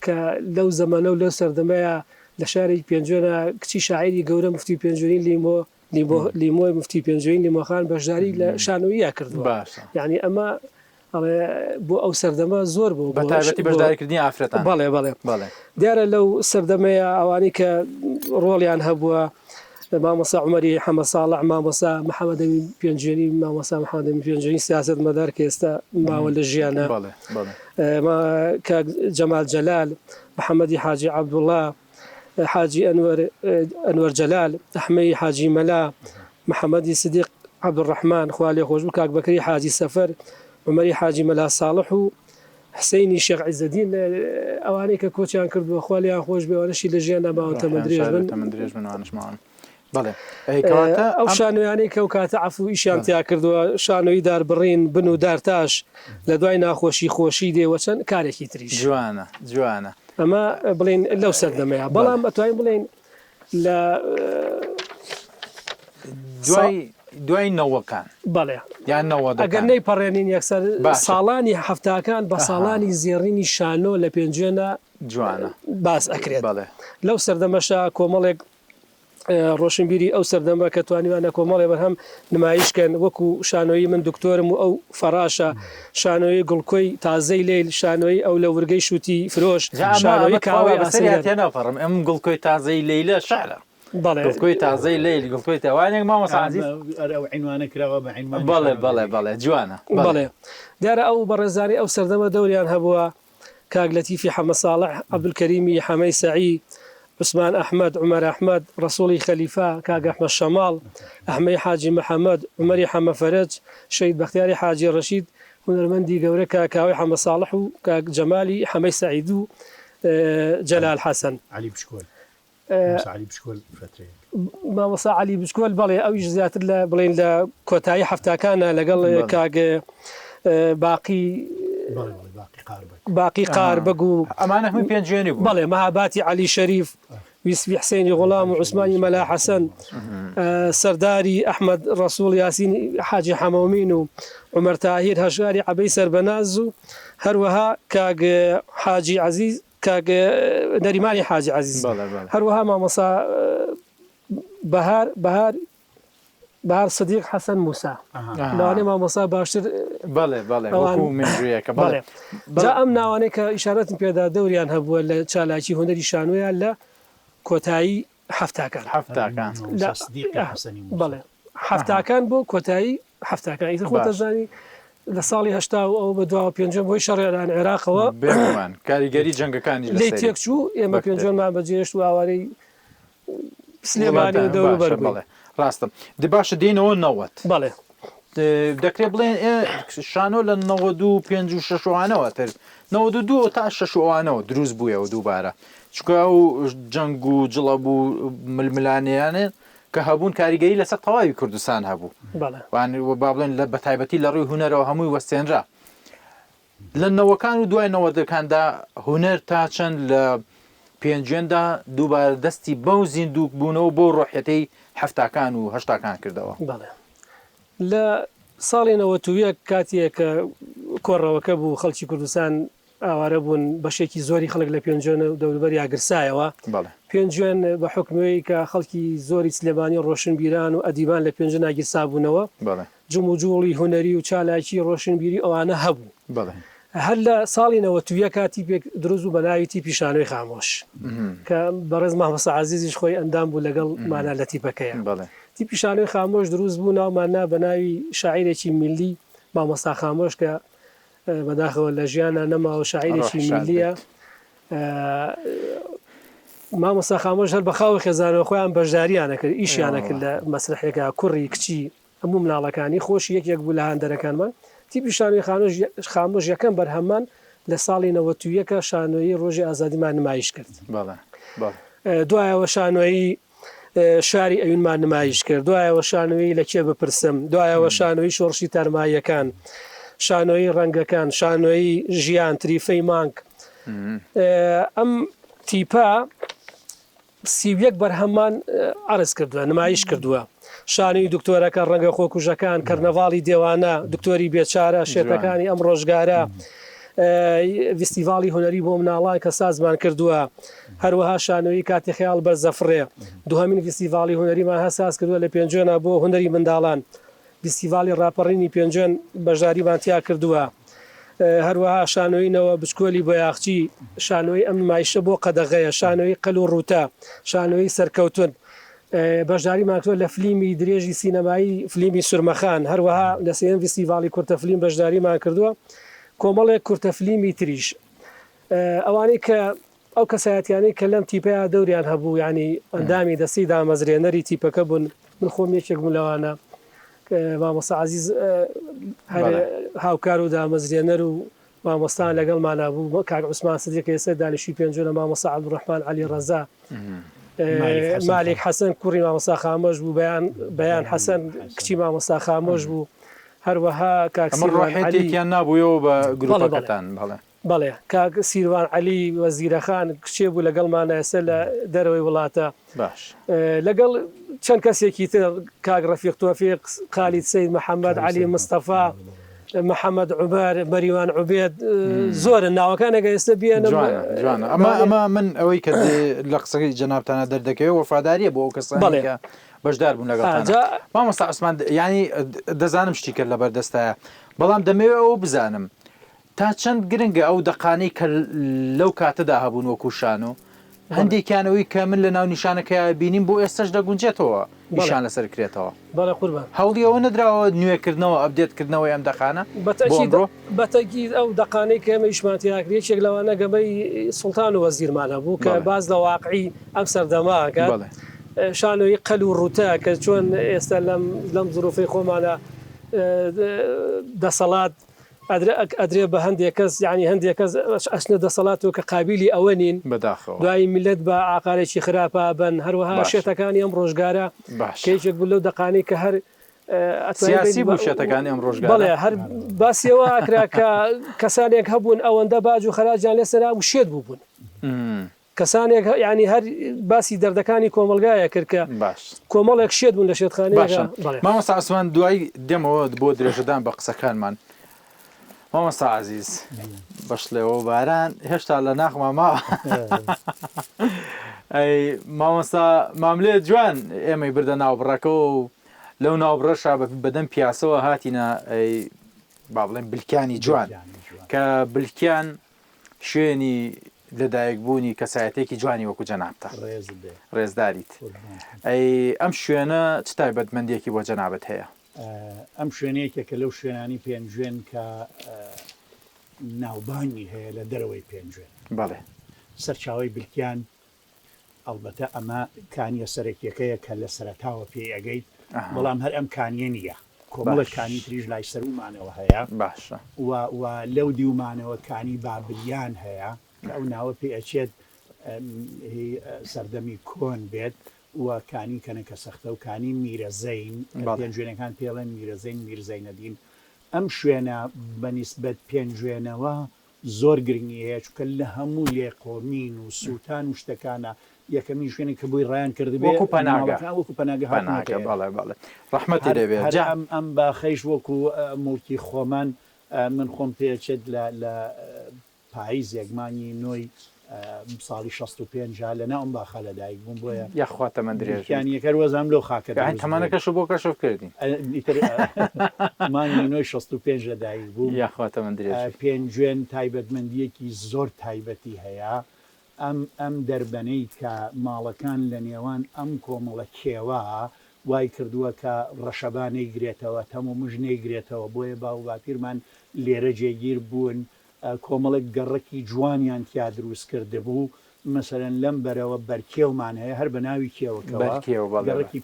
کە لەو زەمەنە و لەو سەردەمەیا لە شارێکی پێنجوێنا کچی شاعیری گەورە مفتی پێنجوێنی لیمۆ لیمۆ لیمۆی مفتی پێنجوێنی لیمۆخان بەشداری لە شانۆییا کردووە. باشە. یانی ئەمە ئەڵێ بۆ ئەو سەردەمە زۆر بوو بە تایبەتی بەشداریکردنی ئافرەتان. بەڵێ بەڵێ بەڵێ. دیارە لەو سەردەمەیە ئەوانەی کە ڕۆڵیان هەبووە مامۆستا عومەری حەمە ساڵح، مامۆستا محەمەدەمین پێنجوێنی، مامۆستا محەمەدەمین پێنجوێنی سیاسەتمەدار کە ئێستا ماوە لە ژیانە، بەڵێ بەڵێ. کاک جەمال جەلال، محەمەدی حاجی عەبدوڵڵا، حاجی ئەنوەر ئەنوەر جەلال، ئەحمەی حاجی مەلا، محەمەدی سدیق عەبدولڕەحمان، خوالێخۆشبوو کاک بەکری حاجی سەفەر، عومەری حاجی مەلا ساڵح و حسەینی شێخ عیزەدین ئەوانەی کە کۆچیان کردووە خوا لێیان خۆش بێ ئەوانەشی لە ژیاندا ماون تەمەن درێژ بن. تەمەن درێژ بن ئەوانەش ماون. بەڵێ ئەی کەواتە ئەو شانۆیانەی کە ئەو کاتە عەفو ئیشیان تیا کردووە شانۆی داربڕین، بن و دارتاش، لە دوای ناخۆشی خۆشی دێ و چەند کارێکی تریش. جوانە جوانە. ئەمە بڵێین لەو سەردەمەیە بەڵام ئەتوانین بڵێین لە دوای دوای نەوەکان بەڵێ یان نەوەدەکان ئەگەر نەیپەڕێنین یەکسەر ساڵانی حەفتاکان بە ساڵانی زێڕینی شانۆ لە پێنجوێنە جوانە باس ئەکرێت بەڵێ لەو سەردەمەشا کۆمەڵێک ڕۆشنبیری ئەو سەردەمە کە توانیوانە کۆمەڵێ بەرهەم نمایش کەن وەکو شانۆیی من دکتۆرم و ئەو فەڕاشە، شانۆیی گوڵکۆی تازەی لەیل، شانۆیی ئەو لە ورگەی شووتی فرۆش، جا ئەمە شانۆیی ئەمە تخوا کاوەی با بەسەریا ئاسنگەر. تێنەپەڕم ئەم گوڵکۆی تازەی لەیلە شعرە. بەڵێ. گوڵکۆی تازەی لەیل گوڵکۆی تا وانێک مامۆستا عەزیز؟ ئەرێ ئەو عینوانە کراوە بە عینوانی بەڵێ بەڵێ شانۆگەری. بەڵێ جوانە بەڵێ. بەڵێ. دیارە ئەو بەڕێزانەی ئەو سەردەمە دەوریان هەبووە کاک لەتیفی حەمە ساڵح، عەبدولکەریمی حەمەی سەعی، عوسمان ئەحمەد، عومەر ئەحمەد، ڕەسوڵی خەلیفە، کاک ئەحمەد شەماڵ، ئەحمەی حاجی محەمەد، عومەری حەمە فەرەج، شەهید بەختیاری حاجی ڕەشید، هونەرمەندی گەورە کاک کاوەی حەمە ساڵح و کاک جەمالی حەمەی سەعید و جەلال حەسەن. عەلی بچکۆل. مامۆستا عەلی بچکۆل فەترەیەک. مامۆستا عەلی بچکۆل بەڵێ ئەویش زیاتر لە بڵێین لە کۆتایی حەفتاکانە لەگەڵ کاک باقی باقی قاربەگ و ئەمانە هەمووی پێنجوێنی بوون. بەڵێ مەهاباتی عەلی شەریف، ویسفی حسێنی غوڵام و عوسمانی مەلا حەسەن، سەرداری ئەحمەد ڕەسووڵ یاسینی حاجی حەمەومین و عومەر تاهیر هەژاری عەبەی سەربەناز و هەروەها کاک حاجی عەزیز کاک نەریمانی حاجی عەزیز هەروەها مامۆستا بەهار بەهار بەهار سدیق حەسەن موسا لەوانەیە مامۆستا باشتر بەڵێ بەڵێ وەکو مێژوویەکە بەڵێ جا ئەم ناوانەی کە ئیشارەتم پێدا دەوریان هەبووە لە چالاکی هونەری شانۆیان لە کۆتایی حەفتاکان. حەفتاکان. لە بەڵێ حەفتاکان بۆ کۆتایی حەفتاکان ئیتر خۆت دەزانی لە ساڵی هەشتا و ئەوە بە دواوە پێنجوێن بۆی شەڕی ئێران عێراقەوە بێگومان کاریگەری جەنگەکانیش لێی لەسەری تێک چوو ئێمە بەکتر. پێنجوێنمان بەجێهێشت و ئاوارەی سلێمانی و وڵاتان دەوروبەر باشە بووین. بەڵێ ڕاستە دی باشە دێینەوە 90 بەڵێ. دەکرێت بڵێن شانۆ لە 95 و شەشوانەوە تر 92 تا شەشوانەوە دروست بوویەوە دووبارە چونکە ئەو جەنگ و جڵەب و ململانێیانە کە هەبوون کاریگەری لەسەر تەواوی کوردستان هەبوو با بڵێن لە بەتایبەتی لە ڕووی هونەرەوە هەمووی وەستێنرا لە نەوەکان و دوای نەوەدەکاندا هونەر تا چەند لە پێنجوێندا دووبارە دەستی بەو زیندوو بوونەوە بۆ ڕۆحیەتەی حەفتاکان و هەشتاکان کردەوە؟ بەڵێ لە ساڵی 91 کاتێک کە کۆڕەوەکە بوو خەڵکی کوردستان ئاوارە بوون، بەشێکی زۆری خەڵک لە پێنجوێن و دەوروبەریا گرسایەوە. پێنجوێن بە حوکمی کە خەڵکی زۆری سلێمانی ڕۆشنبیران و ئەدیبان لە پێنجوێنا گیرسابوونەوە، جموجوڵی هونەری و چالاکی ڕۆشنبیری ئەوانە هەبوو. هەر لە ساڵی 91 تیپێک دروست بوو بە ناوی تیپی شانۆی خامۆش کە بەڕێز مامۆستا عەزیزیش خۆی ئەندام بوو لەگەڵ مانا لە تیپەکەیا. تیپی شانۆی خامۆش دروست بوو، ناومان نا بە ناوی شاعیرێکی میللی مامۆستا خامۆش کە بەداخەوە لە ژیانا نەماوە شاعیرێکی میللیە مامۆستا خامۆش هەر بە خاو خێزانەوە خۆیان بەشداریانە کرد ئیشیانە کرد لە مەسرحێکا کوڕی کچی هەموو مناڵەکانی خۆشی یەکێک بوو لە هاندەرەکانمان تیپی شانۆی خانۆش خامۆش یەکەم بەرهەممان لە ساڵی 91 شانۆیی ڕۆژی ئازادیمان نمایش کرد دوایەوە شانۆیی شاری ئەوینمان نمایش کرد، دوایەوە شانۆیی لە کێ بپرسم، دوایەوە شانۆیی شۆڕشی تارماییەکان، شانۆیی ڕەنگەکان، شانۆیی ژیان، تریفەی مانگ. ئەم تیپە 31 بەرهەممان عەرز کردووە، نمایش کردووە. شانۆی دکتۆرەکە، ڕەنگە خۆکوژەکان، کەرنەڤاڵی دێوانە، دکتۆری بێچارە، شێتەکانی ئەم ڕۆژگارە، ڤیستیڤاڵی هونەری بۆ مناڵان کە سازمان کردووە، هەروەها شانۆیی کاتی خەیاڵ بەرزەفڕێ، دووهەمین ڤیستیڤاڵی هونەریمان هەر ساز کردووە لە پێنجوێنا بۆ هونەری منداڵان، ڤیستیڤاڵی ڕاپەڕینی پێنجوێن بەشداریمان تیا کردووە، هەروەها شانۆیی نەوە بچکۆلی بۆیاخچی، شانۆیی ئەم نمایشە بۆ قەدەغەیە، شانۆیی قەل و ڕووتە، شانۆیی سەرکەوتن، بەشداریمان کردووە لە فلیمی درێژی سینەمایی فلیمی سورمەخان، هەروەها لە سێیەم ڤیستیڤاڵی کورتە فلیم بەشداریمان کردووە، کۆمەڵێک کورتە فلیمی تریش. ئەوانەی کە ئەو کەسایەتیانەی کە لەم تیپەیا دەوریان هەبوو یانی ئەندامی دەستەی دامەزرێنەری تیپەکە بوون، من خۆم یەکێک بووم لەوانە، مامۆستا عەزیز هەر هاوکار و دامەزرێنەر و مامۆستا لەگەڵمانا بوو، کاک عوسمان سدیق ئێستا دانیشتووی پێنجوێنە، مامۆستا عەبدولڕەحمان عەلی ڕەزا، مالیک حەسەن کوڕی مامۆستا خامۆش بوو، بەیان بەیان حەسەن کچی مامۆستا خامۆش بوو، هەروەها کاک ئەمە سیروان عەلی. ڕۆحیەتێکیان نابوویەوە بە بەڵێ بەڵێ. گروپەکەتان بەڵێ. بەڵێ کاک سیروان عەلی وەزیرەخان کچێ بوو لەگەڵمانە ئێستا لە دەرەوەی وڵاتە باش. لەگەڵ چەند کەسێکی تر کاک ڕەفیق تۆفیق، خالید سەید محەمەد، عەلی مستەفا، محەمەد عومەر، مەریوان عوبێد زۆرن ناوەکان ئەگەر ئێستا بێنم جوانە جوانە ئەمە ئەمە من ئەوەی کە لە قسەکەی جەنابتانە دەردەکەوێت وەفاداریە بۆ ئەو کەسانەی بەڵێ. کە بەشدار بوون لەگەڵتانە جا مامۆستا عوسمان یانی دەزانم شتی کە لەبەر دەستایە بەڵام دەمەوێت ئەوە بزانم تا چەند گرنگە ئەو دەقانەی کە لەو کاتەدا هەبوون وەکو شانۆ، هەندێکیان ئەوەی کە من لە ناونیشانەکەیا بینیم بۆ ئێستەش دەگونجێتەوە ئیشیان لەسەر کرێتەوە. بەڵێ قوربان. هەوڵی ئەوە نەدراوە نوێکردنەوە، update کردنەوەی ئەم دەقانە بۆ ئەمڕۆ؟ بەتەئکید ئەو دەقانەی کە ئێمە ئیشمان تیا کرد یەکێک لەوانە گەمەی سوڵتان و وەزیرمان هەبوو کە باس لە واقعی ئەم سەردەمە ئەکات. شانۆیی قەل و ڕووتە کە چۆن ئێستا لەم زروفەی خۆمانە دەسەڵات ئەدرێ بە هەندێک کەس یانی هەندێک کەس ئەچنە دەسەڵاتەوە کە قابیلی ئەوە نین بەداخەوە دوایی میلەت بە ئاقارێکی خراپا بەن هەروەها باشە شێتەکانی ئەم ڕۆژگارە کە باشە یەکێک بوو لەو دەقانەی کە هەر ئەتوانی بڵێی سیاسی بوو شێتەکانی ئەم ڕۆژگارە بەڵێ هەر باسی ئەوە ئەکرا کە کەسانێک هەبوون ئەوەندە باج و خەراجیان لێ سەرا بوو شێت بووبوون کەسانێک یانی هەر باسی دەردەکانی کۆمەڵگایە کرد کە باش کۆمەڵێک شێت بوون لە شێتخانەیەکا باشە بەڵێ. مامۆستا عوسمان دوای دێمەوە بۆ درێژەدان بە قسەکانمان مامۆستا عەزیز بەشڵێەوە باران هێشتا لە ناخما ماوە ئەی مامۆستا ماملێ جوان ئێمەی بردە ناوبڕەکەەوە و لەو ناوبڕەشا بەدەم پیاسەوە هاتینە ئەی با بڵێن بلکانی جوان کە بلکیان شوێنی لەدایک بوونی کەسایەتێکی جوانی وەکو جەنابتە. ڕێزت بێ. ڕێزداریت. قوربان بم. ئەی ئەم شوێنە چ تایبەتمەندیەکی بۆ جەنابت هەیە؟ ئەم شوێنە یەکێکە لەو شوێنانەی پێنجوێن کە ناوبانگی هەیە لە دەرەوەی پێنجوێن. بەڵێ. سەرچاوەی بلکیان ئەڵبەتە ئەمە کانییە سەرەکییەکەیە کە لە سەرەتاوە پێی ئەگەیت، بەڵام هەر ئەم کانییە نییە. کۆمەڵێک کانی تریش لای سەروومانەوە هەیە. باشە. و و لەو دیومانەوە کانی بابلیان هەیە کە ئەو ناوە پێ ئەچێت هی سەردەمی کۆن بێت و کانی کەنەکە سەختە و کانی میرەزەین کە پێنجوێنەکان پێ ئەڵێن میرەزەین میر زەینەدین ئەم شوێنە بە نیسبەت پێنجوێنەوە زۆر گرنگی هەیە چونکە لە هەموو لێقۆمین و سووتان و شتەکانا یەکەمین شوێنێک کە بۆی ڕایان کردبێ وەکو پەناگە ماڵەکان وەکو پەناگە هاتوونەتە پەناگە ئێرە. بەڵێ بەڵێ ڕەحمەتی هەر لێ بێ هەر جا. ئەم ئەم باخەیش وەکو موڵکی خۆمان من خۆم پێ ئەچێت لە لە پاییزێک مانگی نۆی ساڵی 65 ا لە ناو ئەم باخە لە دایک بووم بۆیە یاخوا تەمەن درێژ بیت. گیانیەکە هەر وەزانم لەو خاکە یانی دروست بووین. تەمەنەکەشت بۆ کەشف کردین. ئیتر مانگی نۆی 65 لە دایک بووم. یاخوا تەمەن درێژ بیت. پێنجوێن تایبەتمەندییەکی زۆر تایبەتی هەیە. ئەم ئەم دەربەنەی کە ماڵەکان لە نێوان ئەم کۆمەڵە کێوە وای کردووە کە ڕەشەبا نەیگرێتەوە، تەم و مژ نەیگرێتەوە، بۆیە باو و باپیرمان لێرە جێگیر بوون، کۆمەڵێک گەڕەکی جوانیان تیا دروست کردبوو، مەسەلەن لەم بەرەوە بەرکێومان هەیە هەر بە ناوی کێوەکەوە، بەرکێو بەڵێ بەڵێ. گەڕەکی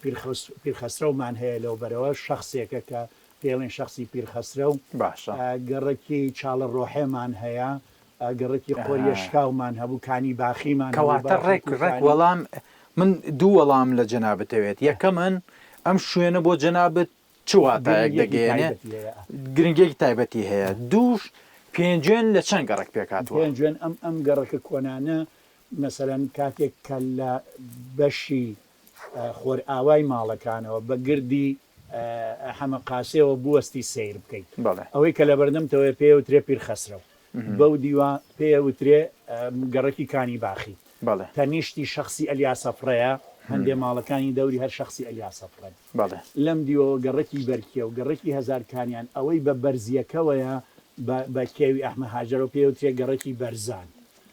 پیرخەسرەومان هەیە لەو بەرەوە، شەخسێکە کە پێی ئەڵێن شەخسی پیرخەسرەو، باشە. گەڕەکی چاڵە ڕۆحێمان هەیە، گەڕەکی قۆریە شکاومان هەبوو، کانی باخیمان هەبوو، کەواتە باخی ڕێک ڕێک کوکانی. وەڵام من دوو وەڵام لە جەنابت ئەوێت، یەکەمن ئەم شوێنە بۆ جەنابت چ واتایەک گرنگیەکی دەگەیەنێ؟ تایبەتی هەیە. گرنگیەکی تایبەتی هەیە. دووش پێنجوێن لە چەند گەڕەک پێکهاتووە؟ پێنجوێن ئەم ئەم گەڕەکە کۆنانە مەسەلەن کاتێک کە لە بەشی خۆرئاوای ماڵەکانەوە بە گردی حەمە قاسێوە بوەستی سەیر بکەیت بەڵێ. ئەوەی کە لەبەردەمتەوەیە پێی ئەوترێ پیر خەسرەو بەو دیوە پێی ئەوترێ گەڕەکی کانی باخی بەڵێ. تەنیشتی شەخسی ئەلیاسەفڕەیە هەندێ ماڵەکانی دەوری هەر شەخسی ئەلیاسەفڕەن. بەڵێ. لەم دیوەوە گەڕەکی بەرکێو، گەڕەکی هەزارکانیان، ئەوەی بە بەرزییەکەوەیە بە بە کێوی ئەحمە هاجەرەوە پێی ئەوترێ گەڕەکی بەرزان.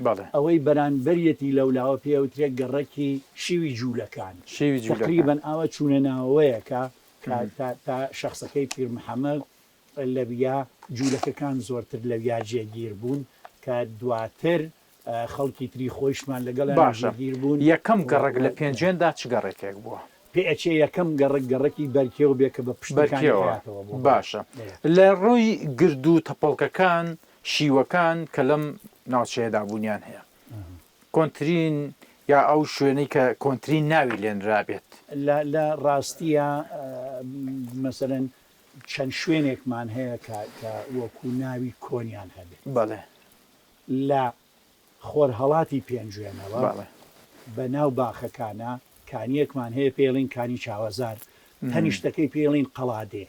بەڵێ. ئەوەی بەرانبەریەتی لەولاوە پێی ئەوترێ گەڕەکی شیوی جوولەکان. شیوی جوولەکان. تەقریبەن ئاوا چوونە ناوەوەیەکە کە تا تا شەخسەکەی پیر محەمەد لەویا جوولەکەکان زۆرتر لەویا جێگیر بوون کە دواتر خەڵکی تری خۆیشمان لەگەڵیانا باشە جێگیر بوون یەکەم و گەڕەک و لە پێنجوێندا چ گەڕەکێک بووە؟ پێ ئەچێ یەکەم گەڕەک گەڕەکی بەرکێو بێ کە بە پشتی کانی بەرکێوە حەیاتەوە بووە. بەڵێ باشە بەڵێ. لە ڕووی گرد و تەپۆڵکەکان شیوەکان کە لەم ناوچەیەدا بوونیان هەیە کۆنترین یا ئەو شوێنەی کە کۆنترین ناوی لێنرابێت؟ لە لە ڕاستیا مەسەلەن چەند شوێنێکمان هەیە کە کە وەکوو ناوی کۆنیان هەبێت. بەڵێ. لە خۆرهەڵاتی پێنجوێنەوە بەڵێ. بە ناو باخەکانا کانییەکمان هەیە پێی ئەڵێن کانی چاوەزار، تەنیشتەکەی پێی ئەڵێن قەڵادێ.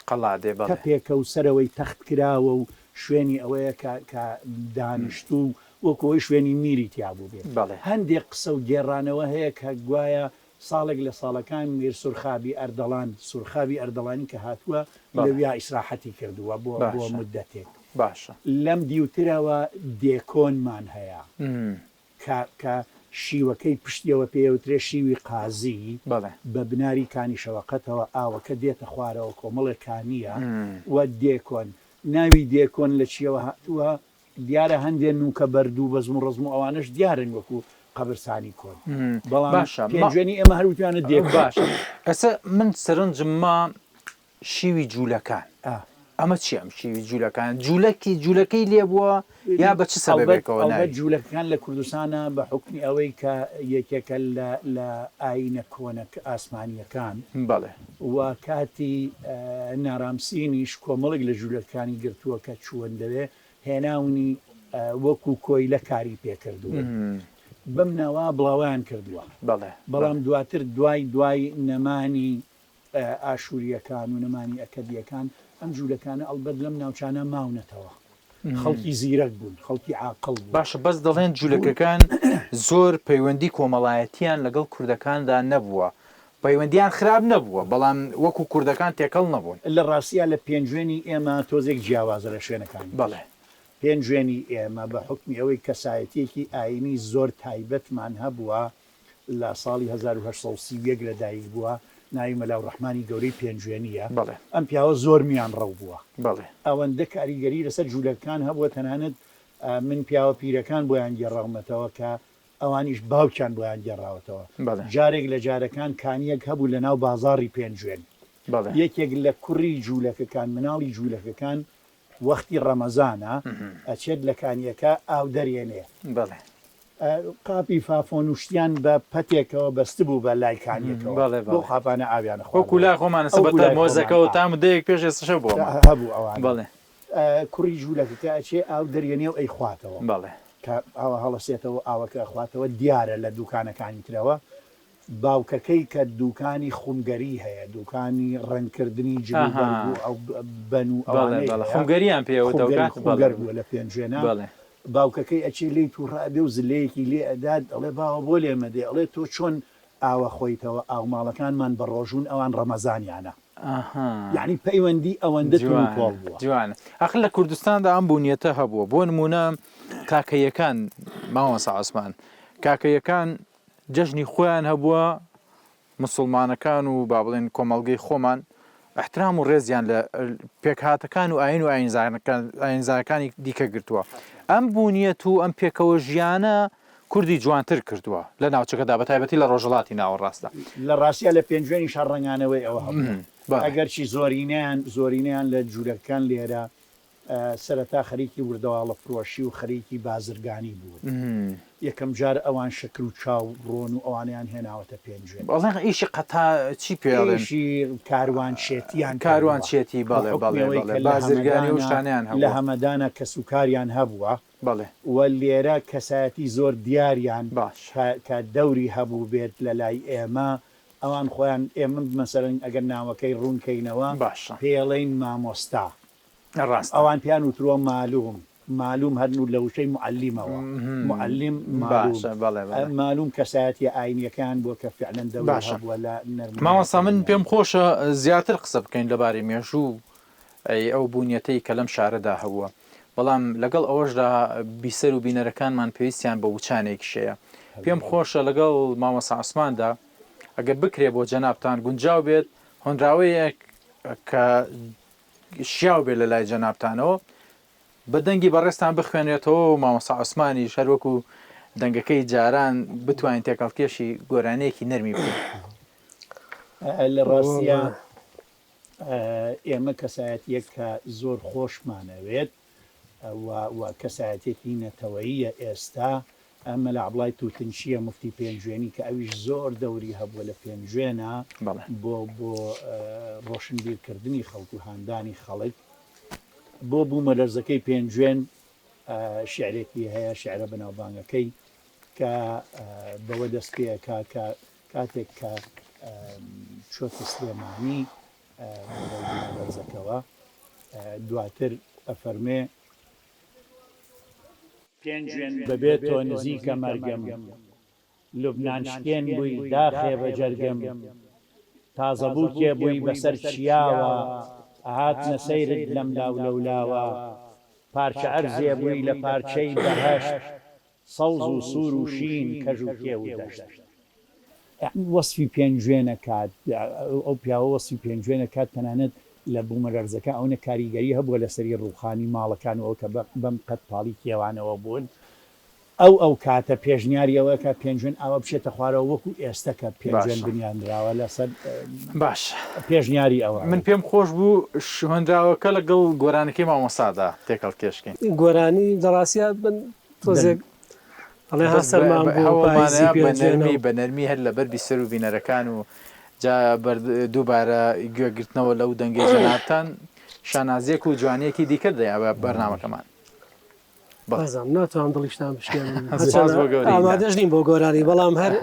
قەڵادێ بەڵێ. تەپێکە و سەرەوەی تەخت کراوە و شوێنی ئەوەیە کە کە دانیشتوو و وەکوو ئەوەی شوێنی میری تیا بووبێ. بەڵێ. هەندێک قسە و گێڕانەوە هەیە کە گوایە ساڵێک لە ساڵەکان میر سورخابی ئەردەڵان، سورخابی ئەردەڵانی کە هاتووە بەڵێ. لەویا ئیسراحەتی کردووە بۆ بۆ باشە. موددەتێک. باشە. لەم دیوترەوە دێکۆنمان هەیە کە کە شیوەکەی پشتیەوە پێی ئەوترێ شیوی قازی، بەڵێ. بە بناری کانی شەوەقەتەوە ئاوەکە دێتە خوارەوە کۆمەڵێک کانییە و دێکۆن. ناوی دێکۆن لە چییەوە هاتووە؟ دیارە هەندێ نوکە بەرد و بەزم و ڕەزم و ئەوانەش دیارن وەکو قەبرسانی کۆن بەڵام باشە ما پێنجوێنی ئێمە هەر وتویانە دێکۆن. باشە ئێستا من سەرنجم ما شیوی جوولەکان ئا. ئەمە چیە ئەم شیوی جوولەکان جوولەکی جوولەکەی لێ بووە یا بە چ ئەڵبەت سەبەبێکەوە ئەڵبەت ناوی؟ جوولەکەکان لە کوردستانا بە حوکمی ئەوەی کە یەکێکە لە لە ئایینە کۆنە ئاسمانییەکان بەڵێ. و کاتی نارامسینیش کۆمەڵێک لە جوولەکانی گرتووە کە چوون لەوێ هێناونی وەکو کۆیلە کاری پێکردوون بەم ناوە بڵاویان کردووە بەڵێ بەڵام دواتر دوای دوای نەمانی ئاشوورییەکان و نەمانی ئەکەدییەکان ئەم جوولەکانە ئەڵبەت لەم ناوچانە ماونەتەوە. خەڵکی زیرەک بوون، خەڵکی عاقڵ بوون. باشە بەس دەڵێن جولەکەکان زۆر پەیوەندی کۆمەڵایەتیان لەگەڵ کوردەکاندا نەبووە، پەیوەندیان خراپ نەبووە بەڵام وەکو کوردەکان تێکەڵ نەبوون. لە ڕاستیا لە پێنجوێنی ئێمە تۆزێک جیاوازە لە شوێنەکانی تر. بەڵێ. پێنجوێنی ئێمە بە حوکمی ئەوەی کەسایەتیەکی ئایینی زۆر تایبەتمان هەبووە لە ساڵی 1831 لە دایک بووە، ناوی مەلا ڕەحمانی گەورەی پێنجوێنییە. بەڵێ. ئەم پیاوە زۆر میانڕەو بووە. بەڵێ. ئەوەندە کاریگەری لەسەر جوولەکان هەبووە تەنانەت من پیاوە پیرەکان بۆیان گێڕاومەتەوە کە ئەوانیش باوکیان بۆیان گێڕاوەتەوە. بەڵێ. جارێک لە جارەکان کانییەک هەبوو لە ناو بازاڕی پێنجوێن. یەکێک لە کوڕی جوولەکەکان، مناڵی جوولەکەکان وەختی ڕەمەزانە ئەچێت لە کانیەکە ئاو دەرێنێ. قاپی فافۆن و شتیان بە پەتێکەوە بەستبوو بە لای کانیەکەوە. بەو قاپانە ئاویان ئەخواردەوە. وەکوو لای خۆمان ئێستا بە تەرمۆزەکەوە تا مدەیەک پێش ئێستەش هەبوو ئەمە. هەبوو ئەوانە. کوڕی جوولەکەکە ئەچێ ئاو دەرێنێ و ئەیخواتەوە. کە ئاوا هەڵەسێتەوە ئاوەکە ئەخواتەوە دیارە لە دووکانەکانی ترەوە باوکەکەی کە دووکانی خومگەری هەیە، دووکانی ڕەنگکردنی جل و بەرگ و ئەو بەن و ئەوانەی هەیە. خومگەریان پێ ئەوتە ئەو کات؟ خومگەر بووە لە پێنجوێنە. باوکەکەی ئەچێ لێی تووڕە ئەبێ و زلەیەکی لێ ئەدات، ئەڵێ باوە بۆ لێم ئەدەی؟ ئەڵێ تۆ چۆن ئاوە خۆیتەوە، ئاوماڵەکانمان بەڕۆژوون ئەوان ڕەمەزانیانە. یەعنی پەیوەندی ئەوەندە توند و تۆڵ بووە. جوانە. ئاخر لە کوردستاندا ئەم بونیەتە هەبووە. بۆ نموونە کاکەییەکان مامۆستا عوسمان، کاکەییەکان جەژنی خۆیان هەبووە، موسڵمانەکان و با بڵێن کۆمەڵگەی خۆمان ئیحترام و ڕێزیان لە پێکهاتەکان و ئایین و ئایینزاکانی دیکە گرتووە. ئەم بوونیەت و ئەم پێکەوە ژیانە کوردی جوانتر کردووە لە ناوچەکەدا بە تایبەتی لە ڕۆژهەڵاتی ناوەڕاستدا. لە ڕاستیا لە پێنجوێنیشا ڕەنگانەوەی ئەوە هەبووە. ئەگەرچی زۆرینەیان زۆرینەیان لە جوولەکەکان لێرە سەرەتا خەریکی وردەواڵە فرۆشی و خەریکی بازرگانی بوون. یەکەم جار ئەوان شەکر و چا و ڕۆن و ئەوانەیان هێناوەتە پێنجوێن. ئەڵێن ئیشی قەتا چی پێ ئەڵێن؟ ئیشی کاروانچێتیان کردووە. کاروانچێتی بە بەڵێ حوکمی بەڵێ ئەوەی بەڵێ کە لە بازرگانی و هەمەدانا شتانەیان لە هەبووە. هەمەدانا کەسوکاریان هەبووە بەڵێ. و لێرە کەسایەتی زۆر دیاریان باشە. کە کە دەوری هەبووبێت لە لای ئێمە ئەوان خۆیان ئێمە مەسەلەن ئەگەر ناوەکەی ڕوون کەینەوە باشە. پێی ئەڵێین مامۆستا. ڕاستە. ئەوان پێیان وترووە مالوم، مالوم هەر لە وشەی موعەلیمەوە، موعەلیم مالوم، باشە بەڵێ بەڵێ. مالوم کەسایەتیە ئاینیەکەیان بووە کە فعلەن دەوری باشە هەبووە لە مامۆستا من نەرمونیانکردنیان. پێم خۆشە زیاتر قسە بکەین لەبارەی مێژوو ئەی ئەو بوونیەتەی کە لەم شارەدا هەبووە بەڵام لەگەڵ ئەوەشدا بیسەر و بینەرەکانمان پێویستیان بە وچانێکیش هەیە پێم خۆشە لەگەڵ مامۆستا عوسماندا ئەگەر بکرێ بۆ جەنابتان گونجاو بێت هۆنراوەیەک کە شیاو بێت لە لای جەنابتانەوە بە دەنگی بەڕێزتان بخوێنرێتەوە و مامۆستا عوسمانیش هەر وەکو دەنگەکەی جاران بتوانین تێکەڵکێشی گۆرانییەکی نەرمی بکەین. لە ڕاستیا ئێمە کەسایەتییەک کە زۆر خۆشمانەوێت و و کەسایەتیەکی نەتەوەییە ئێستا مەلا عەبڵای توتنچیە موفتی پێنجوێنی کە ئەویش زۆر دەوری هەبووە لە پێنجوێنا بۆ بۆ ڕۆشنبیر کردنی خەڵک و هاندانی خەڵک بۆ بوومەلەرزەکەی پێنجوێن شعرێکی هەیە شعرە بەناوبانگەکەی کە بەوە دەست پێ کە کاتێک کە چۆتە سلێمانی بەهۆی بوومەلەرزەکەوە دواتر ئەفەرمێ. پێنجوێن بەبێ تۆ نزیکە مەرگم لوبنان شکێن بووی داخێ بە جەرگم تازە بووکێ بووی بەسەر چیاوە ئەهاتنە سەیرت لەملاو لەولاوە پارچە ئەرزێ بووی لە پارچەی بەهەشت سەوز و سوور و شین کەژ و کێو و دەشت. یەعنی وەسفی پێنجوێن ئەکات، ئەو پیاوە وەسفی پێنجوێن ئەکات تەنانەت لە بوومەلەرزەکە ئەونە کاریگەری هەبووە لەسەری ڕووخانی ماڵەکان و ئەوە کە بەم قەد پاڵی کێوانەوە بوون. ئەو ئەو کاتە پێشنیاری ئەوە ئەکات پێنجوێن ئاوا بچێتە خوارەوە وەکو ئێستە کە پێنجوێن باشە. بنیانراوە لەسەر باشە. پێشنیاری ئەوە. من پێم خۆش بوو هۆنراوەکە لەگەڵ گۆرانیەکەی مامۆستادا تێکەڵکێش کەین. گۆرانی لە ڕاستیا من تۆزێک ئەڵێ ها سەرمان بوو پایزی بە نەرمی بە نەرمی هەر لەبەر بیسەر و بینەرەکان و جا دووبارە گوێگرتنەوە لەو دەنگەی جەنابتان شانازیەک و جوانیەکی دیکە دەیا بە بەرنامەکەمان. بازم ناتوانم دڵیشتان بشکێنم ئامادەش نیم بۆ گۆرانی بەڵام هەر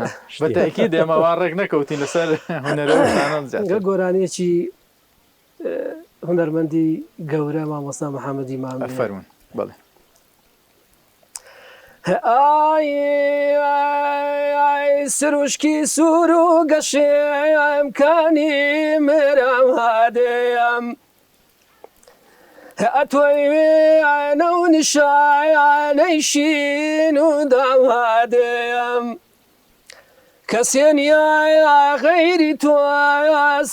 بە تەئکید ئێمە وا ڕێک نەکەوتین لەسەر هونەرە گۆرانیەکی هونەرمەندی گەورە مامۆستا محەممەدی مام فەرموون بەڵێ. ئای ئای سروشکی سوور و گەشێم کانی مرم هادێم ئەتۆی وێنە و نیشانەی شین و دام هادێم کەسێ نییە غەیری تۆ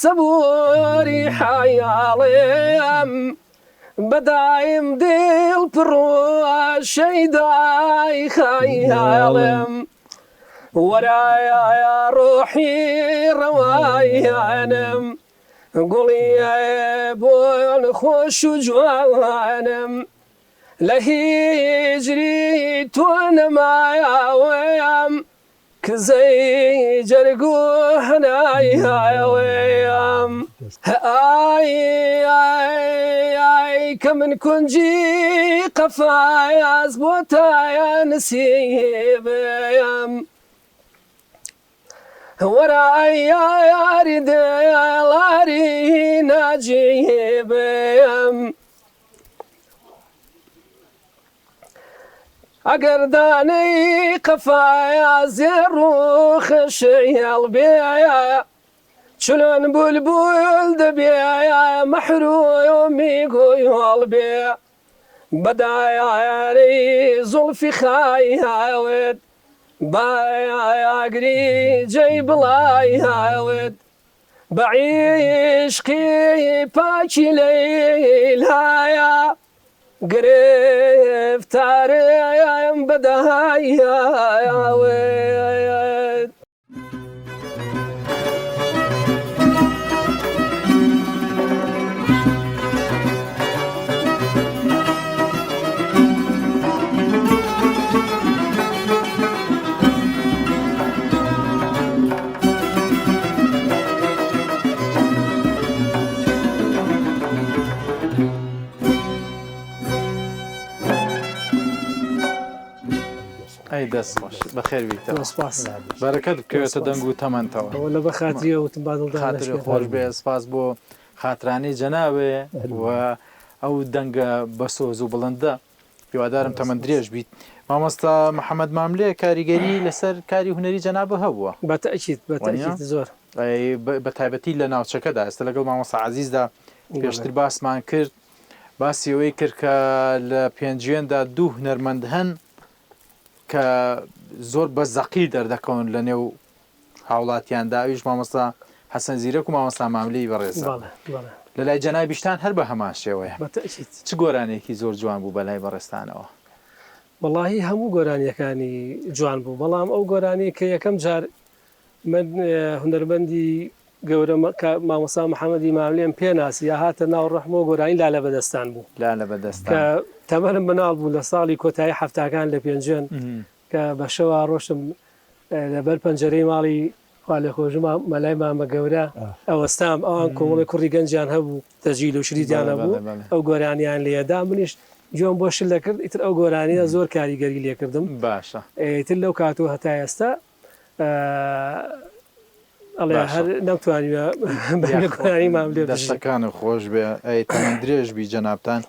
سەبووری حەیاڵێم بە دایم دڵ پڕ و شەیدای خەیاڵێم وەرایە ڕۆحی ڕەوایانم. گوڵی بۆن خۆش و جوانم لە هیجری تۆ نەمایەوەم کزەی جەرگ و هەنایەوەم ئای ئای ئای کە من کونجی قەفایاز بۆ تایە نسیبم وەرە ئەی یاری دڵاری ناجیبم ئەگەر دانەی قەفایا زێڕ و خشەیەڵ بێ چلۆن بولبول دەبێ مەحرومی گوڵ بێ بەدایارەی زوڵفی خایاوت بایاگری جێی بڵایاوت بە عیشقی پاکی لەیلایە گرفتارم بە دایاوت. ئەی دەست خۆش بەخێر بیتەوە سپاس بەرەکەت بکەوێتە دەنگ و تەمەنتەوە ئەوە لە بە خاتریەوە وتم با دڵدان خاتری نەشکێت. خۆش بێ سپاس بۆ خاترانەی جەناوێ و ئەو دەنگە بەسۆز و بڵندە هیوادارم تەمەن درێژ بیت مامۆستا محەممەد ماملێ کاریگەری لەسەر کاری هونەری جەنابە هەبووە بە تەئکید بە وانیە؟ تەئکید زۆر ئەی بە تایبەتی لە ناوچەکەدا ئێستا لەگەڵ مامۆستا عەزیزدا پێشتر باسمان کرد باسی ئەوەی کرد کە لە پێنجوێندا دوو هونەرمەند هەن کە زۆر بە زەقی دەردەکەون لە نێو هاوڵاتیاندا ئەویش مامۆستا حەسەن زیرەک و مامۆستا ماملێی بەڕێزە. بەڵێ بەڵێ. لە لای جەنابیشتان هەر بە هەمان شێوەیە. بە تەئکید. چ گۆرانیەکی زۆر جوان بوو بە لای بەڕێزتانەوە؟ وەڵاهی هەموو گۆرانیەکانی جوان بوو بەڵام ئەو گۆرانیەی کە یەکەم جار من هونەرمەندی گەورە مامۆستا محەمەدی ماملێم پێ ناسی یا هاتە ناو ڕۆحمەوە گۆرانی لالە بەدەستان بوو. لالە بەدەستان. کە تەمەنم مناڵ بوو لە ساڵی کۆتایی حەفتاکان لە پێنجوێن کە بە شەوا ڕۆشتم لە بەر پەنجەرەی ماڵی خوالێخۆشبوو مەلای مامە گەورە ئەوەستام ئەوان کۆمەڵی کوڕی گەنجیان هەبوو تەجیل و شریتیان هەبوو ئەو گۆرانیان لێدا منیش گوێم بۆ شل دەکرد ئیتر ئەو گۆرانیە زۆر کاریگەری لێکردم باشە ئیتر لەو کاتەوە هەتا ئێستا ئەڵێ هەر نەمتوانیوە گۆرانی مام لێ بژی. دەستەکانت خۆش بێ ئەی تەمەن درێژ بی جەنابتان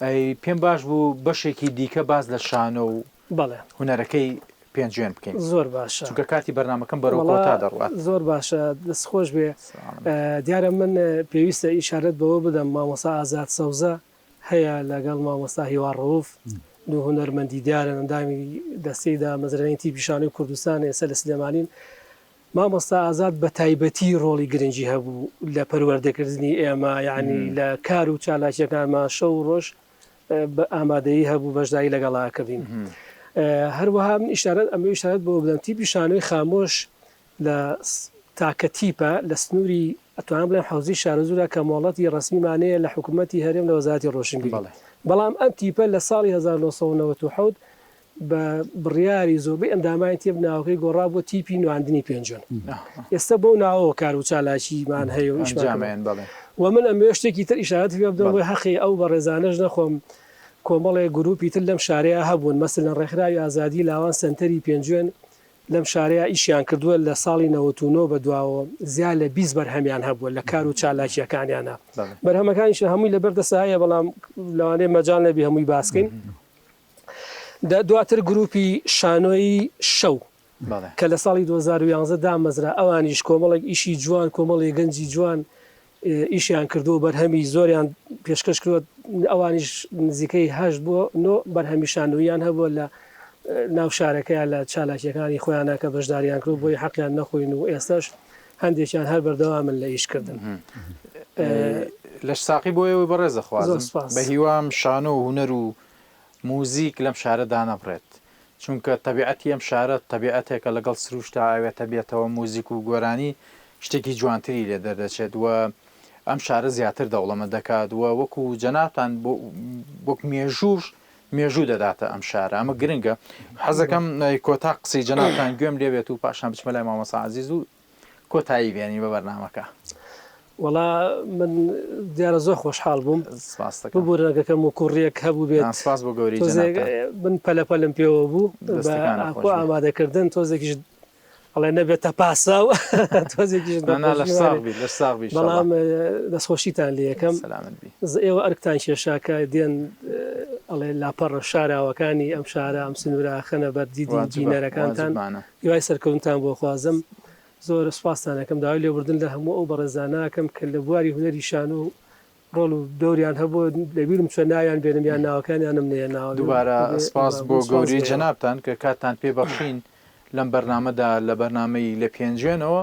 ئەی پێم باش بوو بەشێکی دیکە باس لە شانۆ و بەڵێ. هونەرەکەی پێنجوێن بکەین زۆر باشە چونکە کاتی بەرنامەکەم بەرەو وەڵا کۆتا دەڕوات. زۆر باشە دەست خۆش بێ دیارە من پێویستە ئیشارەت بەوە بدەم مامۆستا ئازاد سەوزە هەیە لەگەڵ مامۆستا هیوا ڕەوف دوو هونەرمەندی دیارن ئەندامی دەستەی دامەزرێنەری تیپی شانۆی کوردستان ئێستا لە سلێمانین مامۆستا ئازاد بە تایبەتی ڕۆڵی گرنگی هەبوو لە پەروەردەکردنی ئێمە یعنی لە کار و چالاکیەکانمان شەو و ڕۆژ بە ئامادەیی هەبوو بەشداری لەگەڵا کردین هەروەها من ئیشارەت ئەمە ئیشارەت بۆ بدەم تیپی شانۆی خامۆش لە تاکە تیپە لە سنووری ئەتوانم بڵێم حەوزی شارەزوورە کە مۆڵەتی ڕەسمیمان هەیە لە حکوومەتی هەرێم لە وەزارەتی ڕۆشنبیری بەڵام ئەم تیپە لە ساڵی 1997 بە بڕیاری زۆربەی ئەندامانی تیپ ناوەکەی گۆڕا بۆ تیپی نواندنی پێنجوێن. ئێستا بەو ناوەوە کار و چالاکیمان هەیە و ئیشمان کردووە. و من ئەمەوێ شتێکی تر ئیشارەت پێ بدەم بۆی حەقی ئەو بەڕێزانەش نەخۆم کۆمەڵێک گرووپی تر لەم شارەیا هەبوون مەسەلەن ڕێکخراوی ئازادی لاوان سەنتەری پێنجوێن لەم شارەیا ئیشیان کردووە لە ساڵی 99 بە دواوە زیاد لە 20 بەرهەمیان هەبووە لە کار و چالاکییەکانیانا بەرهەمەکانیشیان هەمووی لەبەر دەستا هەیە بەڵام لەوانەیە مەجال نەبی هەمووی باس کەین. دواتر گروپی شانۆی شەو کە لە ساڵی 2011 دامەزرا ئەوانیش کۆمەڵێک ئیشی جوان کۆمەڵی گەنجی جوان ئیشیان کردو بەرهەمی زۆریان پێشکەش کردوە ئەوانیش نزیکەی هەشت بۆ نۆ بەرهەمی شانۆییان هەبووە لە ناو شارەکەیان لە چالاکیەکانی خۆیانە کە بەشداریان کرد بۆی حەقیان نەخۆین و ئێستاش هەندێکیان هەر بەردەوامن لە ئیشکردن. لەش ساقی بۆ ئێوەی بەڕێز دەخوازم بە هیوام شانۆ و هونەر و موزیک لەم شارە دانەبڕێت چونکە تەبیعەتی ئەم شارە تەبیعەتێکە لەگەڵ سروشتا ئاوێتە بێتەوە موزیک و گۆرانی شتێکی جوانتری لێ دەردەچێت و ئەم شارە زیاتر دەوڵەمەند دەکات و وەکو جەنابتان وەک مێژووش مێژوو دەداتە ئەم شارە ئەمە گرنگە حەزەکەم کۆتا قسەی جەنابتان گوێم لێبێت و پاشان بچمە لای مامۆستا عەزیز و کۆتایی بێنین بە بەرنامەکە. وەڵا من دیارە زۆر خۆشحاڵ بووم سپاست دەکەم. ببورن ئەگەر کەم و کوڕیەک هەبوو بێت سپاس بۆ گەورەی تۆزێک جەنابتان. من پەلە پەلم پێوە بوو بە دەستەکانت خۆش خۆ بێ. ئامادەکردن تۆزێکیش ئەڵێ نەبێتە پاساو تۆزێکیش نا نا لەش نەخۆشی ساغ وانێ بیت لەش ساغ بی ئیشەڵا. بەڵام دەستخۆشیتان لێ یەکەم سەلامەت بی. ئێوە ئەرکتان کێشا کە دێن ئەڵێ لاپەڕە شاراوەکانی ئەم شارە ئەم سنوورە ئەخەنە بەر دیدی واجبە بینەرەکانتان واجبمانە. هیوای سەرکەوتنتان بۆ خوازم. زۆر سوپاستان ئەکەم داوای لێبوردن لە هەموو ئەو بەڕێزانە ئەکەم کە لە بواری هونەری شانۆ ڕۆڵ و دەوریان هەبووە لەبیرم چووە ناویان بێنم یان ناوەکانیانم نەهێناوە دووبارە سپاس بۆ سپاس گەورەی بۆ ئێوە. جەنابتان کە کاتتان پێ بەخشین لەم بەرنامەدا لە بەرنامەی لە پێنجوێنەوە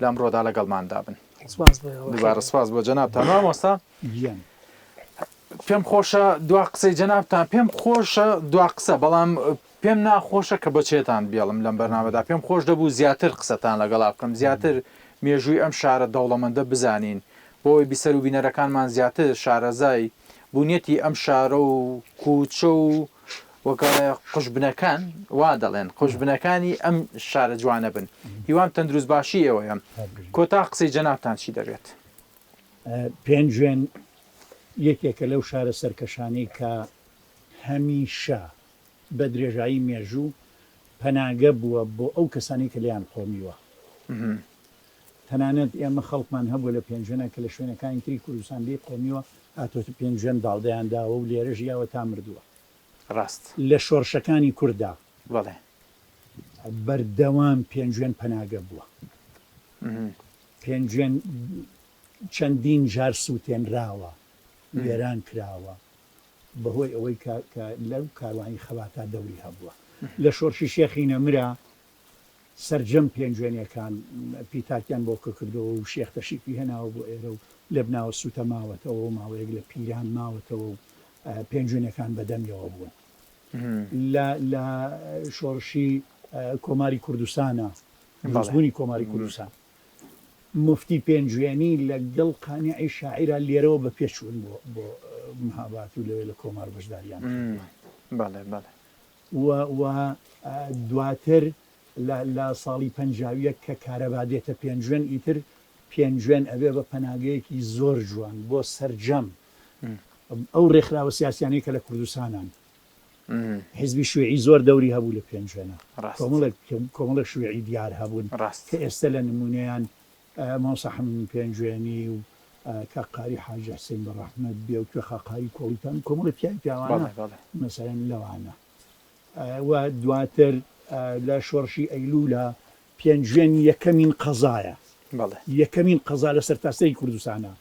لە ئەمڕۆدا لەگەڵماندا بن. سپاس بۆ ئێوە. دووبارە سپاس بۆ جەنابتان مامۆستا. گیان. پێم خۆشە دوا قسەی جەنابتان پێم خۆشە دوا قسە بەڵام پێم ناخۆشە کە بەچێتان بێڵم لەم بەرنامەدا پێم خۆش دەبوو زیاتر قسەتان لەگەڵا بکەم زیاتر مێژووی ئەم شارە دەوڵەمەندە بزانین بۆ ئەوەی بیسەر و بینەرەکانمان زیاتر شارەزای بونیەتی ئەم شارە و کوچە و وەک قوژبنەکان وا دەڵێن قوژبنەکانی ئەم شارە جوانە بن هیوام تەندروست باشی ئێوەیە کۆتا قسەی جەنابتان چی دەبێت؟ پێنجوێن یەکێکە لەو شارە سەرکەشانەی کە هەمیشە بە درێژایی مێژوو پەناگە بووە بۆ ئەو کەسانەی کە لێیان قۆمیوە. تەنانەت ئێمە خەڵکمان هەبووە لە پێنجوێنە کە لە شوێنەکانی تری کوردستان لێی قۆمیوە هاتۆتە پێنجوێن داڵدەیان داوە و لێرە ژیاوە تا مردووە. ڕاست. لە شۆڕشەکانی کورددا بەڵێ. بەردەوام پێنجوێن پەناگە بووە. پێنجوێن چەندین جار سووتێنراوە، وێران کراوە، بەهۆی ئەوەی کە کە لەو کاروانی خەباتا دەوری هەبووە. لە شۆرشی شێخی نەمرا سەرجەم پێنجوێنیەکان پیتاکیان بۆ کۆکردەوە و شێخ تەشریفی هێناوە بۆ ئێرە و لە بناوە سووتە ماوەتەوە و ماوەیەک لە پیران ماوەتەوە و پێنجوێنیەکان بەدەمیەوە بوون. لە لە شۆڕشی کۆماری کوردستانا، دروستبوونی کۆماری کوردستان، موفتی پێنجوێنی لە گەڵ قانعی شاعیرا لێرەوە بە پێ چوون بۆ بۆ مهابات و لەوێ لە کۆمار بەشداریان کردووە. بەڵێ بەڵێ. و و دواتر لە لە ساڵی 51 کە کارەبا دێتە پێنجوێن ئیتر پێنجوێن ئەبێ بە پەناگەیەکی زۆر جوان بۆ سەرجەم ئەو ڕێکخراوە سیاسیانەی کە لە کوردستانان. حیزبی شویعی زۆر دەوری هەبوو لە پێنجوێنە. کۆمەڵێک کۆمەڵێک شویعی دیار هەبوون کە ئێستە لە نموونەیان مامۆستا حەمید پێنجوێنی و کاک قاری حاجی حسین بە ڕەحمەت بێ و کوێخا قاری کۆڵیتان و کۆمەڵێک پیاوی پیاوانە مەسەلەن لەوانە و دواتر لە شۆڕشی ئەیلوولا پێنجوێن یەکەمین قەزایە یەکەمین قەزا لە سەرتاسەری کوردستانە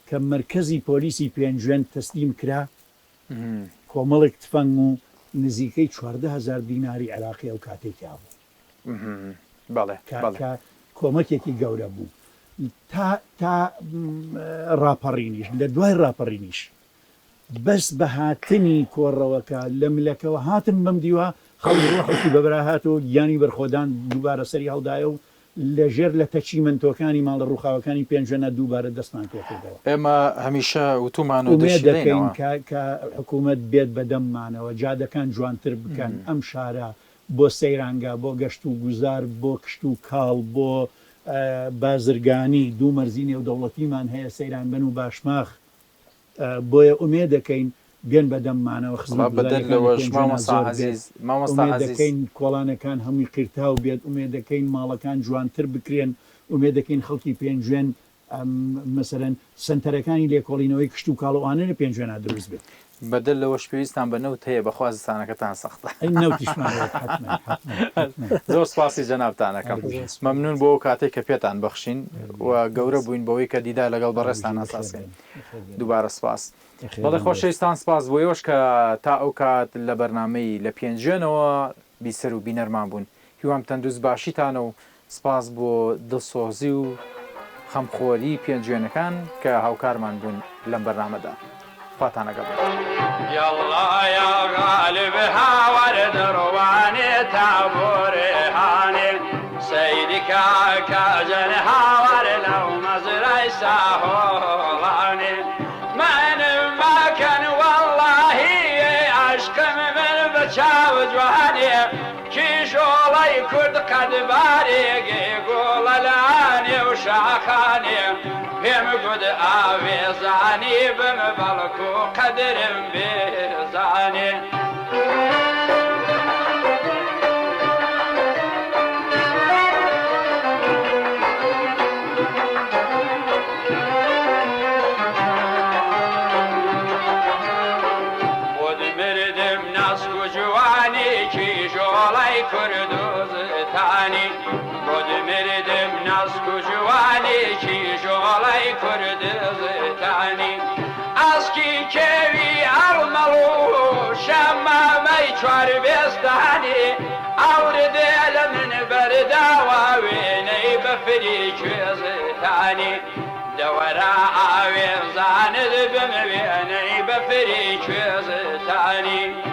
کە مەرکەزی پۆلیسی پێنجوێن تەسلیم کرا کۆمەڵێک تفەنگ و نزیکەی 14 هەزار دیناری عێراقی ئەو کاتەی تیا بوو. کە کۆمەکێکی گەورە بوو تا تا ڕاپەڕینیش لە دوای ڕاپەڕینیش بەس بە هاتنی کۆڕەوەکە لە ملەکەوە هاتن بەم دیوە خەڵک ڕۆحێکی بەبرا هات و گیانی بەرخۆدان دووبارە سەری هەڵدایە و لە ژێر لەتە چیمەنتۆکانی ماڵە ڕووخاوەکانی پێنجوێنە دووبارە دەستمان پێکردەوە. ئێمە هەمیشە وتوومان و ئومێد دەکەین دەشیڵێینەوە. کە کە حکوومەت بێت بە دەممانەوە، جادەکان جوانتر بکەن، ئەم شارە بۆ سەیرانگا، بۆ گەشت و گوزار، بۆ کشت و کاڵ، بۆ بازرگانی، دوو مەرزی نێودەوڵەتیمان هەیە، سەیرانبەن و باشماخ، بۆیە ئومێد دەکەین بێن بە دەممانەوە، وەڵا بەدەر خزمەتگوزاریەکان لە لەوەش پێنجوێنا مامۆستا زۆر بێت، عەزیز مامۆستا ئومێد عەزیز. دەکەین کۆڵانەکان هەمووی قیرتاو بێت، ئومێد دەکەین ماڵەکان جوانتر بکرێن، ئومێد دەکەین خەڵکی پێنجوێن مەسەلەن سەنتەرەکانی لێکۆڵینەوەی کشتوکاڵ و ئەوانە لە پێنجوێنا دروست بێت. بەدەر لەوەش پێویستان بە نەوت هەیە بەخوا زستانەکەتان سەختە. ئەی نەوتیشمان ئەوێت حەتمەن حەتمەن حەتمەن. زۆر سوپاسی جەنابتان ئەکەم. هەر بژی. مەمنون بۆ ئەو کاتەی کە پێتان بەخشین و گەورە بووین بەوەی کە دیدار لەگەڵ هەر بژی بەڕێزتانا بەخێر ساز کەین. بێن بەخێر بێن. دووبارە سوپاس. بەخێر بەڵێ بێن بەڕێز. خۆشەویستان سپاس بۆ ئێوەش کە تا ئەو کات لە بەرنامەی لە پێنجوێنەوە بیسەر و بینەرمان بوون. هیوام تەندروست باشیتانە و سپاس بۆ دڵسۆزی و خەمخۆری پێنجوێنەکان کە هاوکارمان بوون لەم بەرنامەدا. خواتان لەگەڵ بێت. یەڵڵا یا غالب هاوار دەڕوانێ تا بۆ ڕێهانێ سەیری کاکە جەن هاوار لەو مەزرای. ساهۆڵانێ مەنم مەکەن وەڵڵاهی عەشقم من بە چاو جوانێ کیژۆڵەی کورد قەد بارێگێ گوڵە لانێ و شاخانێ پێم گوت ئاوێزانی بم بەڵکو قەدرم بزانێ. خود مردم ناسک و جوانی کیژۆڵەی کوردستانی خود مردم ناسک و جوانی کیژۆڵەی کوردستانی ئاسکی کێوی ئەڵمەڵ و شەمامەی چواربێستانی ئاوردێ لە من بەرداوە وێنەی بەفری کوێستانی دەوەرا ئاوێزانت بم وێنەی بەفری کوێستانی.